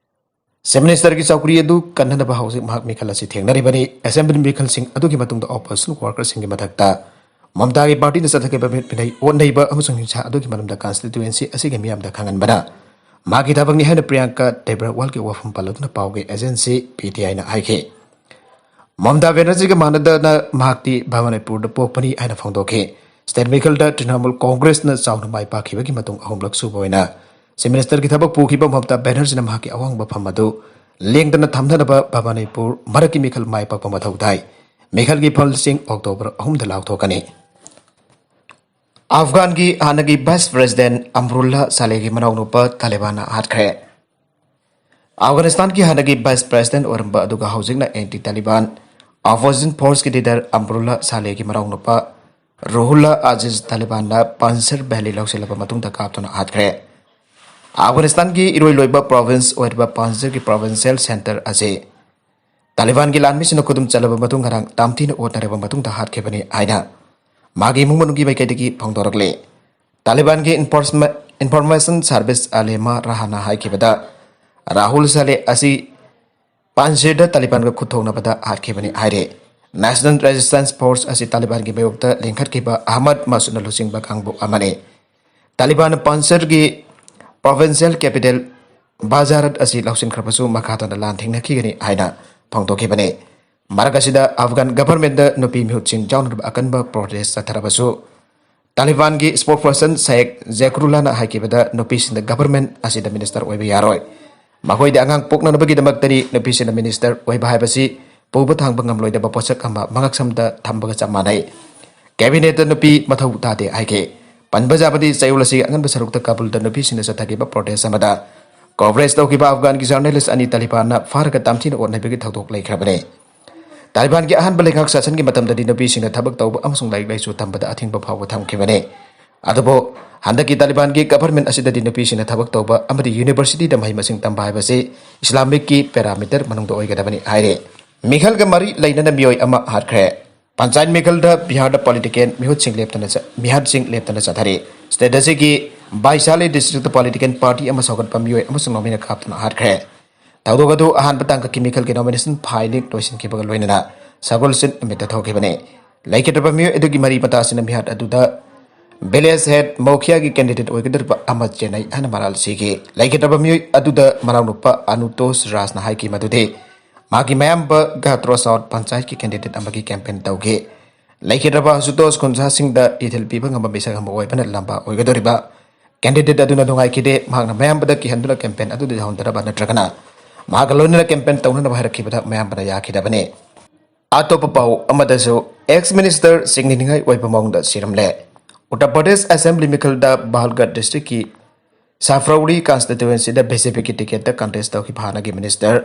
ꯆꯤꯐ ꯃꯤꯅꯤꯁꯇꯔꯒꯤ ꯆꯧꯀ꯭ꯔꯤ ꯑꯗꯨ ꯀꯟꯅꯅꯕ ꯍꯧꯖꯤꯛ ꯃꯍꯥꯛ ꯃꯤꯈꯜ ꯑꯁꯤ ꯊꯦꯡꯅꯔꯤꯕꯅꯤ꯫ ꯑꯦꯁꯦꯝꯕ꯭ꯂꯤ ꯃꯤꯈꯜꯁꯤꯡ ꯑꯗꯨꯒꯤ ꯃꯇꯨꯡꯗ ꯑꯣꯄꯣꯖꯤꯁꯟ ꯋꯥꯔꯀꯔꯁꯤꯡꯒꯤ ꯃꯊꯛꯇ ꯃꯃꯇꯥꯒꯤ ꯄꯥꯔꯇꯤꯅ ꯆꯠꯊꯈꯤꯕ ꯃꯤꯠ ꯃꯤꯅꯩ ꯑꯣꯠ ꯅꯩꯕ ꯑꯃꯁꯨꯡ ꯍꯤꯡꯁꯥ ꯑꯗꯨꯒꯤ ꯃꯔꯝꯗ ꯀꯟꯁꯇꯤꯇ꯭ꯋꯦꯟꯁꯤ ꯑꯁꯤꯒꯤ ꯃꯤꯌꯥꯝꯗ ꯈꯪꯍꯟꯕꯅ ꯃꯍꯥꯛꯀꯤ ꯊꯕꯛꯅꯤ ꯍꯥꯏꯅ ꯄ꯭ꯔꯤꯌꯥꯡꯀꯥ ꯇꯦꯕ꯭ꯔꯋꯥꯜꯒꯤ ꯋꯥꯐꯝ ꯄꯜꯂꯗꯨꯅ ꯄꯥꯎꯒꯤ ꯑꯦꯖꯦꯟꯁꯤ ꯄꯤ ꯇꯤ ꯑꯥꯏꯅ ꯍꯥꯏꯈꯤ꯫ ꯃꯃꯇꯥ ꯕꯦꯅꯔꯖꯤꯒ ꯃꯥꯟꯅꯗꯅ ꯃꯍꯥꯛꯇꯤ ꯚꯕꯥꯅꯤꯄꯨꯔꯗ ꯄꯣꯛꯄꯅꯤ ꯍꯥꯏꯅ ꯐꯣꯡꯗꯣꯛꯈꯤ꯫ ꯁ꯭ꯇꯦꯠ ꯃꯤꯈꯜꯗ ꯇ꯭ꯔꯤꯅꯥꯃꯨꯜ ꯀꯣꯡꯒ꯭ꯔꯦꯁꯅ ꯆꯥꯎꯅ ꯃꯥꯏ ꯄꯥꯛꯈꯤꯕꯒꯤ ꯃꯇꯨꯡ ꯑꯍꯨꯝꯂꯛ ꯁꯨꯕ ꯑꯣꯏꯅ ꯆꯤꯐ ꯃꯤꯅꯤꯁꯇꯔꯒꯤ ꯊꯕꯛ ꯄꯨꯈꯤꯕ ꯃꯃꯇꯥ ꯕꯦꯅꯔꯖꯤꯅ ꯃꯍꯥꯛꯀꯤ ꯑꯋꯥꯡꯕ ꯐꯝ ꯑꯗꯨ ꯂꯦꯡꯗꯅ ꯊꯝꯅꯅꯕ ꯚꯕꯥꯅꯤꯄꯨꯔ ꯃꯔꯛꯀꯤ ꯃꯤꯈꯜ ꯃꯥꯏ ꯄꯥꯛꯄ ꯃꯊꯧ ꯇꯥꯏ꯫ ꯃꯤꯈꯜꯒꯤ ꯐꯜꯁꯤꯡ ꯑꯣꯛꯇꯣꯕꯔ ꯑꯍꯨꯝꯗ ꯂꯥꯎꯊꯣꯛꯀꯅꯤ꯫ ꯑꯐꯒꯥꯟꯒꯤ ꯍꯥꯟꯅꯒꯤ ꯚꯥꯏꯁ ꯄ꯭ꯔꯦꯁꯤꯗꯦꯟ ꯑꯝꯔꯨꯜꯂꯥ ꯁꯥꯂꯦꯒꯤ ꯃꯅꯥꯎꯅꯨꯄꯥ ꯇꯥꯂꯤꯕꯥꯟꯅ ꯍꯥꯠꯈ꯭ꯔꯦ꯫ ꯑꯐꯒꯥꯅꯤꯁꯇꯥꯟꯒꯤ ꯍꯥꯟꯅꯒꯤ ꯚꯥꯏꯁ ꯄ꯭ꯔꯦꯁꯤꯗꯦꯟ ꯑꯣꯏꯔꯝꯕ ꯑꯗꯨꯒ ꯍꯧꯖꯤꯛꯅ ꯑꯦꯟꯇꯤ ꯇꯥꯂꯤꯕꯥꯟ ꯑꯣꯄꯣꯖꯤꯁꯟ ꯐꯣꯔꯁꯀꯤ ꯂꯤꯗꯔ ꯑꯝꯔꯨꯜꯂꯥ ꯁꯥꯂꯦꯒꯤ ꯃꯅꯥꯎꯅꯨꯄꯥ ꯔꯨꯍꯨꯜꯂꯥ ꯑꯖꯤꯖ ꯇꯥꯂꯤꯕꯥꯟꯅ ꯄꯥꯟꯁꯔ ꯚꯦꯂꯤ ꯂꯧꯁꯤꯜꯂꯕ ꯃꯇꯨꯡꯗ ꯀꯥꯞꯇꯨꯅ ꯍꯥꯠꯈ꯭ꯔꯦ꯫ ꯑꯐꯒꯥꯅꯤꯁꯇꯥꯟꯒꯤ ꯏꯔꯣꯏ ꯂꯣꯏꯕ ꯄ꯭ꯔꯣꯚꯤꯟꯁ ꯑꯣꯏꯔꯤꯕ ꯄꯥꯟꯖꯔꯒꯤ ꯄ꯭ꯔꯣꯚꯤꯟꯁꯤꯌꯦꯜ ꯁꯦꯟꯇꯔ ꯑꯁꯤ ꯇꯥꯂꯤꯕꯥꯟꯒꯤ ꯂꯥꯟꯃꯤꯁꯤꯡꯅ ꯈꯨꯗꯨꯝ ꯆꯜꯂꯕ ꯃꯇꯨꯡ ꯉꯔꯥꯡ ꯇꯥꯝꯊꯤꯅ ꯑꯣꯠꯅꯔꯕ ꯃꯇꯨꯡꯗ ꯍꯥꯠꯈꯤꯕꯅꯤ ꯍꯥꯏꯅ ꯃꯥꯒꯤ ꯏꯃꯨꯡ ꯃꯅꯨꯡꯒꯤ ꯃꯥꯏꯀꯩꯗꯒꯤ ꯐꯣꯡꯗꯣꯔꯛꯂꯤ꯫ ꯇꯥꯂꯤꯕꯥꯟꯒꯤ ꯏꯟꯐꯣꯔꯁꯃ-, ꯏꯟꯐꯣꯔꯃꯦꯁꯟ ꯁꯥꯔꯚꯤꯁ ꯑꯂꯦꯃꯥ ꯔꯍꯥꯅ ꯍꯥꯏꯈꯤꯕꯗ, ꯔꯥꯍꯨꯜ ꯁꯥꯂꯦ ꯑꯁꯤ ꯄꯥꯟꯖꯤꯔꯗ ꯇꯥꯂꯤꯕꯥꯟꯒ ꯈꯨꯠ ꯊꯣꯛꯅꯕꯗ ꯍꯥꯠꯈꯤꯕꯅꯤ ꯍꯥꯏꯔꯦ꯫ ꯅꯦꯁꯅꯦꯜ ꯔꯦꯖꯤꯁꯇꯦꯟꯁ ꯐꯣꯔꯁ ꯑꯁꯤ ꯇꯥꯂꯤꯕꯥꯟꯒꯤ ꯃꯥꯌꯣꯛꯇ ꯂꯤꯡꯈꯠꯈꯤꯕ ꯑꯍꯃꯗ ꯃꯁꯨꯗꯅ ꯂꯨꯆꯤꯡꯕ ꯀꯥꯡꯕꯨ ꯑꯃꯅꯤ꯫ ꯇꯥꯂꯤꯕꯥꯟꯅ ꯄꯥꯟꯖꯤꯔꯒꯤ ꯄ꯭ꯔꯣꯚꯤꯟꯁꯤꯌꯦꯜ ꯀꯦꯄꯤꯇꯦꯜ ꯕꯥꯖꯥꯔꯠ ꯑꯁꯤ ꯂꯧꯁꯤꯟꯈ꯭ꯔꯕꯁꯨ ꯃꯈꯥ ꯇꯥꯅ ꯂꯥꯟ ꯊꯦꯡꯅꯈꯤꯒꯅꯤ ꯍꯥꯏꯅ ꯐꯣꯡꯗꯣꯛꯈꯤꯕꯅꯤ꯫ ꯃꯔꯛ ꯑꯁꯤꯗ ꯑꯐꯒꯥꯟ ꯒꯚꯔꯟꯃꯦꯟꯗ ꯅꯨꯄꯤ ꯃꯤꯍꯨꯠꯁꯤꯡ ꯌꯥꯎꯅꯅꯕ ꯑꯀꯟꯕ ꯄ꯭ꯔꯣꯇꯦꯁ ꯆꯠꯊꯔꯕꯁꯨ ꯇꯥꯂꯤꯕꯥꯟꯒꯤ ꯁ꯭ꯄꯣꯛꯁꯄꯔꯁꯟ ꯁꯥꯌꯦꯛ ꯖꯦꯀ꯭ꯔꯨꯂꯥꯅ ꯍꯥꯏꯈꯤꯕꯗ ꯅꯨꯄꯤꯁꯤꯡꯅ ꯒꯚꯔꯟꯃꯦꯟ ꯑꯁꯤꯗ ꯃꯤꯅꯤꯁꯇꯔ ꯑꯣꯏꯕ ꯌꯥꯔꯣꯏ꯫ ꯃꯈꯣꯏꯗ ꯑꯉꯥꯡ ꯄꯣꯛꯅꯅꯕꯒꯤꯗꯃꯛꯇꯅꯤ ꯅꯨꯄꯤꯁꯤꯡꯅ ꯃꯤꯅꯤꯁꯇꯔ ꯑꯣꯏꯕ ꯍꯥꯏꯕꯁꯤ ꯄꯨꯕ ꯊꯥꯡꯕ ꯉꯝꯂꯣꯏꯗꯕ ꯄꯣꯠꯁꯛ ꯑꯃ ꯃꯉꯛꯁꯝꯗ ꯊꯝꯕꯒ ꯆꯞ ꯃꯥꯟꯅꯩ꯫ ꯀꯦꯕꯤꯅꯦꯠꯇ ꯅꯨꯄꯤ ꯃꯊꯧ ꯇꯥꯗꯦ ꯍꯥꯏꯈꯤ꯫ ꯄꯟꯕ ꯌꯥꯕꯗꯤ ꯆꯌꯣꯜ ꯑꯁꯤꯒꯤ ꯑꯉꯟꯕ ꯁꯔꯨꯛꯇ ꯀꯥꯕꯨꯜꯗ ꯅꯨꯄꯤꯁꯤꯡꯅ ꯆꯠꯊꯈꯤꯕ ꯄ꯭ꯔꯣꯇꯦꯁ ꯑꯃꯗ ꯀꯣꯚꯔꯦꯖ ꯇꯧꯈꯤꯕ ꯑꯐꯒꯥꯟꯒꯤ ꯖꯔꯅꯦꯂꯤꯁ ꯑꯅꯤ ꯇꯥꯂꯤꯕꯥꯟꯅ ꯐꯥꯔꯒ ꯇꯥꯝꯊꯤꯅ ꯑꯣꯠꯅꯕꯒꯤ ꯊꯧꯗꯣꯛ ꯂꯩꯈ꯭ꯔꯕꯅꯤ꯫ ꯇꯥꯂꯤꯕꯥꯟꯒꯤ ꯑꯍꯥꯟꯕ ꯂꯩꯉꯥꯛ ꯁꯥꯁꯟꯒꯤ ꯃꯇꯝꯗꯗꯤ ꯅꯨꯄꯤꯁꯤꯡꯅ ꯊꯕꯛ ꯇꯧꯕ ꯑꯃꯁꯨꯡ ꯂꯥꯏꯔꯤꯛ ꯂꯥꯏꯁꯨ ꯇꯝꯕꯗ ꯑꯊꯤꯡꯕ ꯐꯥꯎꯕ ꯊꯝꯈꯤꯕꯅꯤ꯫ ꯑꯗꯨꯕꯨ ꯍꯟꯗꯛꯀꯤ ꯇꯥꯂꯤꯕꯥꯟꯒꯤ ꯒꯚꯔꯟꯃꯦꯟ ꯑꯁꯤꯗꯗꯤ ꯅꯨꯄꯤꯁꯤꯡꯅ ꯊꯕꯛ ꯇꯧꯕ ꯑꯃꯗꯤ ꯌꯨꯅꯤꯚꯔꯁꯤꯇꯤꯗ ꯃꯍꯩ ꯃꯁꯤꯡ ꯇꯝꯕ ꯍꯥꯏꯕꯁꯤ ꯏꯁꯂꯥꯃꯤꯛꯀꯤ ꯄꯦꯔꯥꯃꯤꯇꯔ ꯃꯅꯨꯡꯗ ꯑꯣꯏꯒꯗꯕꯅꯤ ꯍꯥꯏꯔꯦ꯫ ꯃꯤꯈꯜꯒ ꯃꯔꯤ ꯂꯩꯅꯅ ꯃꯤꯑꯣꯏ ꯑꯃ ꯍꯥꯠꯈ꯭ꯔꯦ꯫ ꯄꯟꯆꯥꯌꯠ ꯃꯤꯈꯜꯗ ꯕꯤꯍꯥꯔꯗ ꯄꯣꯂꯤꯇꯤꯀꯦꯜ ꯃꯤꯍꯨꯠꯁꯤꯡ ꯂꯦꯞꯇꯅ ꯆ-, ꯃꯤꯍꯥꯠꯁꯤꯡ ꯂꯦꯞꯇꯅ ꯆꯠꯊꯔꯤ꯫ ꯁ꯭ꯇꯦꯠ ꯑꯁꯤꯒꯤ ꯕꯥꯏꯁꯥꯂꯤ ꯗꯤꯁꯇ꯭ꯔꯤꯛꯇ ꯄꯣꯂꯤꯇꯤꯀꯦꯜ ꯄꯥꯔꯇꯤ ꯑꯃ ꯁꯧꯒꯠꯄ ꯃꯤꯑꯣꯏ ꯑꯃꯁꯨꯡ ꯅꯣꯃꯤꯅ ꯀꯥꯞꯇꯨꯅ ꯍꯥꯠꯈ꯭ꯔꯦ꯫ ꯊꯧꯗꯣꯛ ꯑꯗꯨ ꯑꯍꯥꯟꯕ ꯇꯥꯡꯀꯛꯀꯤ ꯃꯤꯈꯜꯒꯤ ꯅꯣꯃꯤꯅꯦꯁꯟ ꯐꯥꯏꯂꯤꯡ ꯂꯣꯏꯁꯤꯟꯈꯤꯕꯒ ꯂꯣꯏꯅꯅ ꯁꯒꯣꯜꯁꯦꯟ ꯅꯨꯃꯤꯠꯇ ꯊꯣꯛꯈꯤꯕꯅꯤ꯫ ꯂꯩꯈꯤꯗ꯭ꯔꯕ ꯃꯤꯑꯣꯏ ꯑꯗꯨꯒꯤ ꯃꯔꯤ ꯃꯇꯥꯁꯤꯅ ꯃꯤꯍꯥꯠ ꯑꯗꯨꯗ ꯚꯤꯂꯦꯖ ꯍꯦꯗ ꯃꯣꯈꯤꯌꯥꯒꯤ ꯀꯦꯟꯗꯤꯗꯦꯠ ꯑꯣꯏꯒꯗꯧꯔꯤꯕ ꯑꯃ ꯆꯦꯟꯅꯩ ꯍꯥꯏꯅ ꯃꯔꯥꯜ ꯁꯤꯈꯤ꯫ ꯂꯩꯈꯤꯗ꯭ꯔꯕ ꯃꯤꯑꯣꯏ ꯑꯗꯨꯗ ꯃꯅꯥꯎꯅꯨꯄꯥ ꯑꯅꯨꯇꯣꯁ ꯔꯥꯖꯅ ꯍꯥꯏꯈꯤ ꯃꯗꯨꯗꯤ ꯃꯥꯒꯤ ꯃꯌꯥꯝꯕ ꯒꯥꯇ꯭ꯔꯣ ꯁꯥꯎꯠ ꯄꯟꯆꯥꯌꯠꯀꯤ ꯀꯦꯟꯗꯤꯗꯦꯠ ꯑꯃꯒꯤ ꯀꯦꯝꯄꯦꯟ ꯇꯧꯈꯤ꯫ ꯂꯩꯈꯤꯗ꯭ꯔꯕ ꯑꯁꯨꯇꯣꯁ ꯈꯨꯟꯖꯥꯁꯤꯡꯗ ꯏꯊꯤꯜ ꯄꯤꯕ ꯉꯝꯕ ꯃꯤꯁꯛ ꯑꯃ ꯑꯣꯏꯕꯅ ꯂꯝꯕꯥ ꯑꯣꯏꯒꯗꯧꯔꯤꯕ ꯀꯦꯟꯗꯤꯗꯦꯠ ꯑꯗꯨꯅ ꯅꯨꯡꯉꯥꯏꯈꯤꯗꯦ꯫ ꯃꯍꯥꯛꯅ ꯃꯌꯥꯝꯕꯗ ꯀꯤꯍꯟꯗꯨꯅ ꯀꯦꯝꯄꯦꯟ ꯑꯗꯨꯗ ꯌꯥꯎꯍꯟꯗꯅꯕ ꯅꯠꯇ꯭ꯔꯒꯅ ꯃꯍꯥꯛꯀ ꯂꯣꯏꯅꯅ ꯀꯦꯝꯄꯦꯟ ꯇꯧꯅꯅꯕ ꯍꯥꯏꯔꯛꯈꯤꯕꯗ ꯃꯌꯥꯝꯕꯅ ꯌꯥꯈꯤꯗꯕꯅꯤ꯫ ꯑꯇꯣꯞꯄ ꯄꯥꯎ ꯑꯃꯗꯁꯨ, ꯑꯦꯛꯁ ꯃꯤꯅꯤꯁꯇꯔ ꯆꯤꯡꯅꯅꯤꯡꯉꯥꯏ ꯑꯣꯏꯕ ꯃꯑꯣꯡꯗ ꯁꯤꯔꯝꯂꯦ꯫ ꯎꯠꯇꯔ ꯄ꯭ꯔꯗꯦꯁ ꯑꯦꯁꯦꯝꯕ꯭ꯂꯤ ꯃꯤꯈꯜꯗ ꯕꯍꯜꯒꯠ ꯗꯤꯁꯇ꯭ꯔꯤꯛꯀꯤ ꯁꯥꯐ꯭ꯔꯧꯔꯤ ꯀꯟꯁꯇꯤꯇ꯭ꯌꯨꯑꯦꯟꯁꯤꯗ ꯕꯤ ꯖꯦ ꯄꯤꯒꯤ ꯇꯤꯀꯦꯠꯇ ꯀꯟꯇꯦꯁ ꯇꯧꯈꯤꯕ ꯍꯥꯟꯅꯒꯤ ꯃꯤꯅꯤꯁꯇꯔ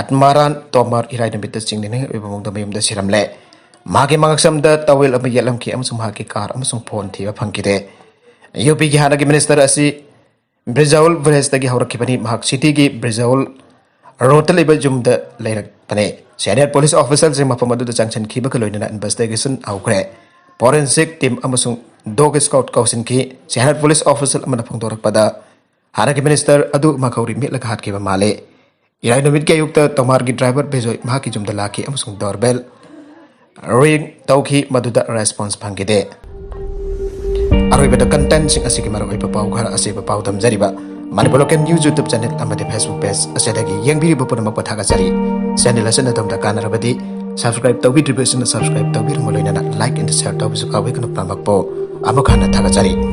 ꯑꯠꯃꯥꯔꯥꯟ ꯇꯣꯃꯔ ꯏꯔꯥꯏ ꯅꯨꯃꯤꯠꯇ ꯆꯤꯡꯅꯅꯤꯡꯉꯥꯏ ꯑꯣꯏꯕ ꯃꯑꯣꯡꯗ ꯃꯌꯨꯝꯗ ꯁꯤꯔꯝꯂꯦ꯫ ꯃꯍꯥꯛꯀꯤ ꯃꯉꯛꯁꯝꯗ ꯇꯋꯦꯜ ꯑꯃ ꯌꯦꯠꯂꯝꯈꯤ ꯑꯃꯁꯨꯡ ꯃꯍꯥꯛꯀꯤ ꯀꯥꯔ ꯑꯃꯁꯨꯡ ꯐꯣꯟ ꯊꯤꯕ ꯐꯪꯈꯤꯗꯦ꯫ ꯌꯨ ꯄꯤꯒꯤ ꯍꯥꯟꯅꯒꯤ ꯃꯤꯅꯤꯁꯇꯔ ꯑꯁꯤ ꯕ꯭ꯔꯤꯖꯥꯎꯜ ꯚꯤꯂꯦꯖꯇꯒꯤ ꯍꯧꯔꯛꯈꯤꯕꯅꯤ꯫ ꯃꯍꯥꯛ ꯁꯤꯇꯤꯒꯤ ꯕ꯭ꯔꯤꯖꯥꯎꯜ ꯔꯣꯗꯇ ꯂꯩꯕ ꯌꯨꯝꯗ ꯂꯩꯔꯛꯄꯅꯤ꯫ ꯁꯦꯅꯤꯌꯔ ꯄꯨꯂꯤꯁ ꯑꯣꯐꯤꯁꯔꯁꯤꯡ ꯃꯐꯝ ꯑꯗꯨꯗ ꯆꯪꯁꯤꯟꯈꯤꯕꯒ ꯂꯣꯏꯅꯅ ꯏꯟꯚꯦꯁꯇꯤꯒꯦꯁꯟ ꯍꯧꯈ꯭ꯔꯦ꯫ ꯐꯣꯔꯦꯟꯁꯤꯛ ꯇꯤꯝ ꯑꯃꯁꯨꯡ ꯗꯣꯒ ꯁ꯭ꯀ꯭ꯋꯥꯗ ꯀꯧꯁꯤꯟꯈꯤ꯫ ꯁꯦꯅꯤꯌꯔ ꯄꯨꯂꯤꯁ ꯑꯣꯐꯤꯁꯔ ꯑꯃꯅ ꯐꯣꯡꯗꯣꯔꯛꯄꯗ, ꯍꯥꯟꯅꯒꯤ ꯃꯤꯅꯤꯁꯇꯔ ꯑꯗꯨ ꯃꯈꯧꯔꯤ ꯃꯦꯠꯂꯒ ꯍꯥꯠꯈꯤꯕ ꯃꯥꯜꯂꯤ꯫ ꯏꯔꯥꯏ ꯅꯨꯃꯤꯠꯀꯤ ꯑꯌꯨꯛꯇ ꯇꯣꯃꯥꯔꯒꯤ ꯗ꯭ꯔꯥꯏꯚꯔ ꯕꯤꯖꯣꯏ ꯃꯍꯥꯛꯀꯤ ꯌꯨꯝꯗ ꯂꯥꯛꯈꯤ ꯑꯃꯁꯨꯡ ꯗꯣꯔꯕꯦꯜ ꯔꯤꯡ ꯇꯧꯈꯤ, ꯃꯗꯨꯗ ꯔꯦꯁꯄꯣꯟꯁ ꯐꯪꯈꯤꯗꯦ꯫ ꯑꯔꯣꯏꯕꯗ ꯀꯟꯇꯦꯟꯁꯤꯡ ꯑꯁꯤꯒꯤ ꯃꯔꯨꯑꯣꯏꯕ ꯄꯥꯎ ꯈꯔ ꯑꯁꯤꯕ ꯄꯥꯎ ꯊꯝꯖꯔꯤꯕ Manipur local news YouTube channel ꯑꯃꯗꯤ ꯐꯦꯁꯕꯨꯛ ꯄꯦꯖ ꯑꯁꯤꯗꯒꯤ ꯌꯦꯡꯕꯤꯔꯤꯕ ꯄꯨꯝꯅꯃꯛꯄꯨ ꯊꯥꯒꯠꯆꯔꯤ꯫ ꯆꯦꯅꯦꯜ ꯑꯁꯤꯅ ꯑꯗꯣꯝꯗ ꯀꯥꯟꯅꯔꯕꯗꯤ ꯁꯕꯁꯀ꯭ꯔꯥꯏꯕ ꯇꯧꯕꯤꯗ꯭ꯔꯤꯕꯁꯤꯡꯅ ꯁꯕꯁꯀ꯭ꯔꯥꯏꯕ ꯇꯧꯕꯤꯔꯝꯕ ꯂꯣꯏꯅꯅ ꯂꯥꯏꯛ ꯑꯦꯟ ꯁꯤꯌꯔ ꯇꯧꯕꯁꯨ ꯀꯥꯎꯕꯤꯒꯅꯨ꯫ ꯄꯨꯝꯅꯃꯛꯄꯨ ꯑꯃꯨꯛ ꯍꯟꯅ ꯊꯥꯒꯠꯆꯔꯤ꯫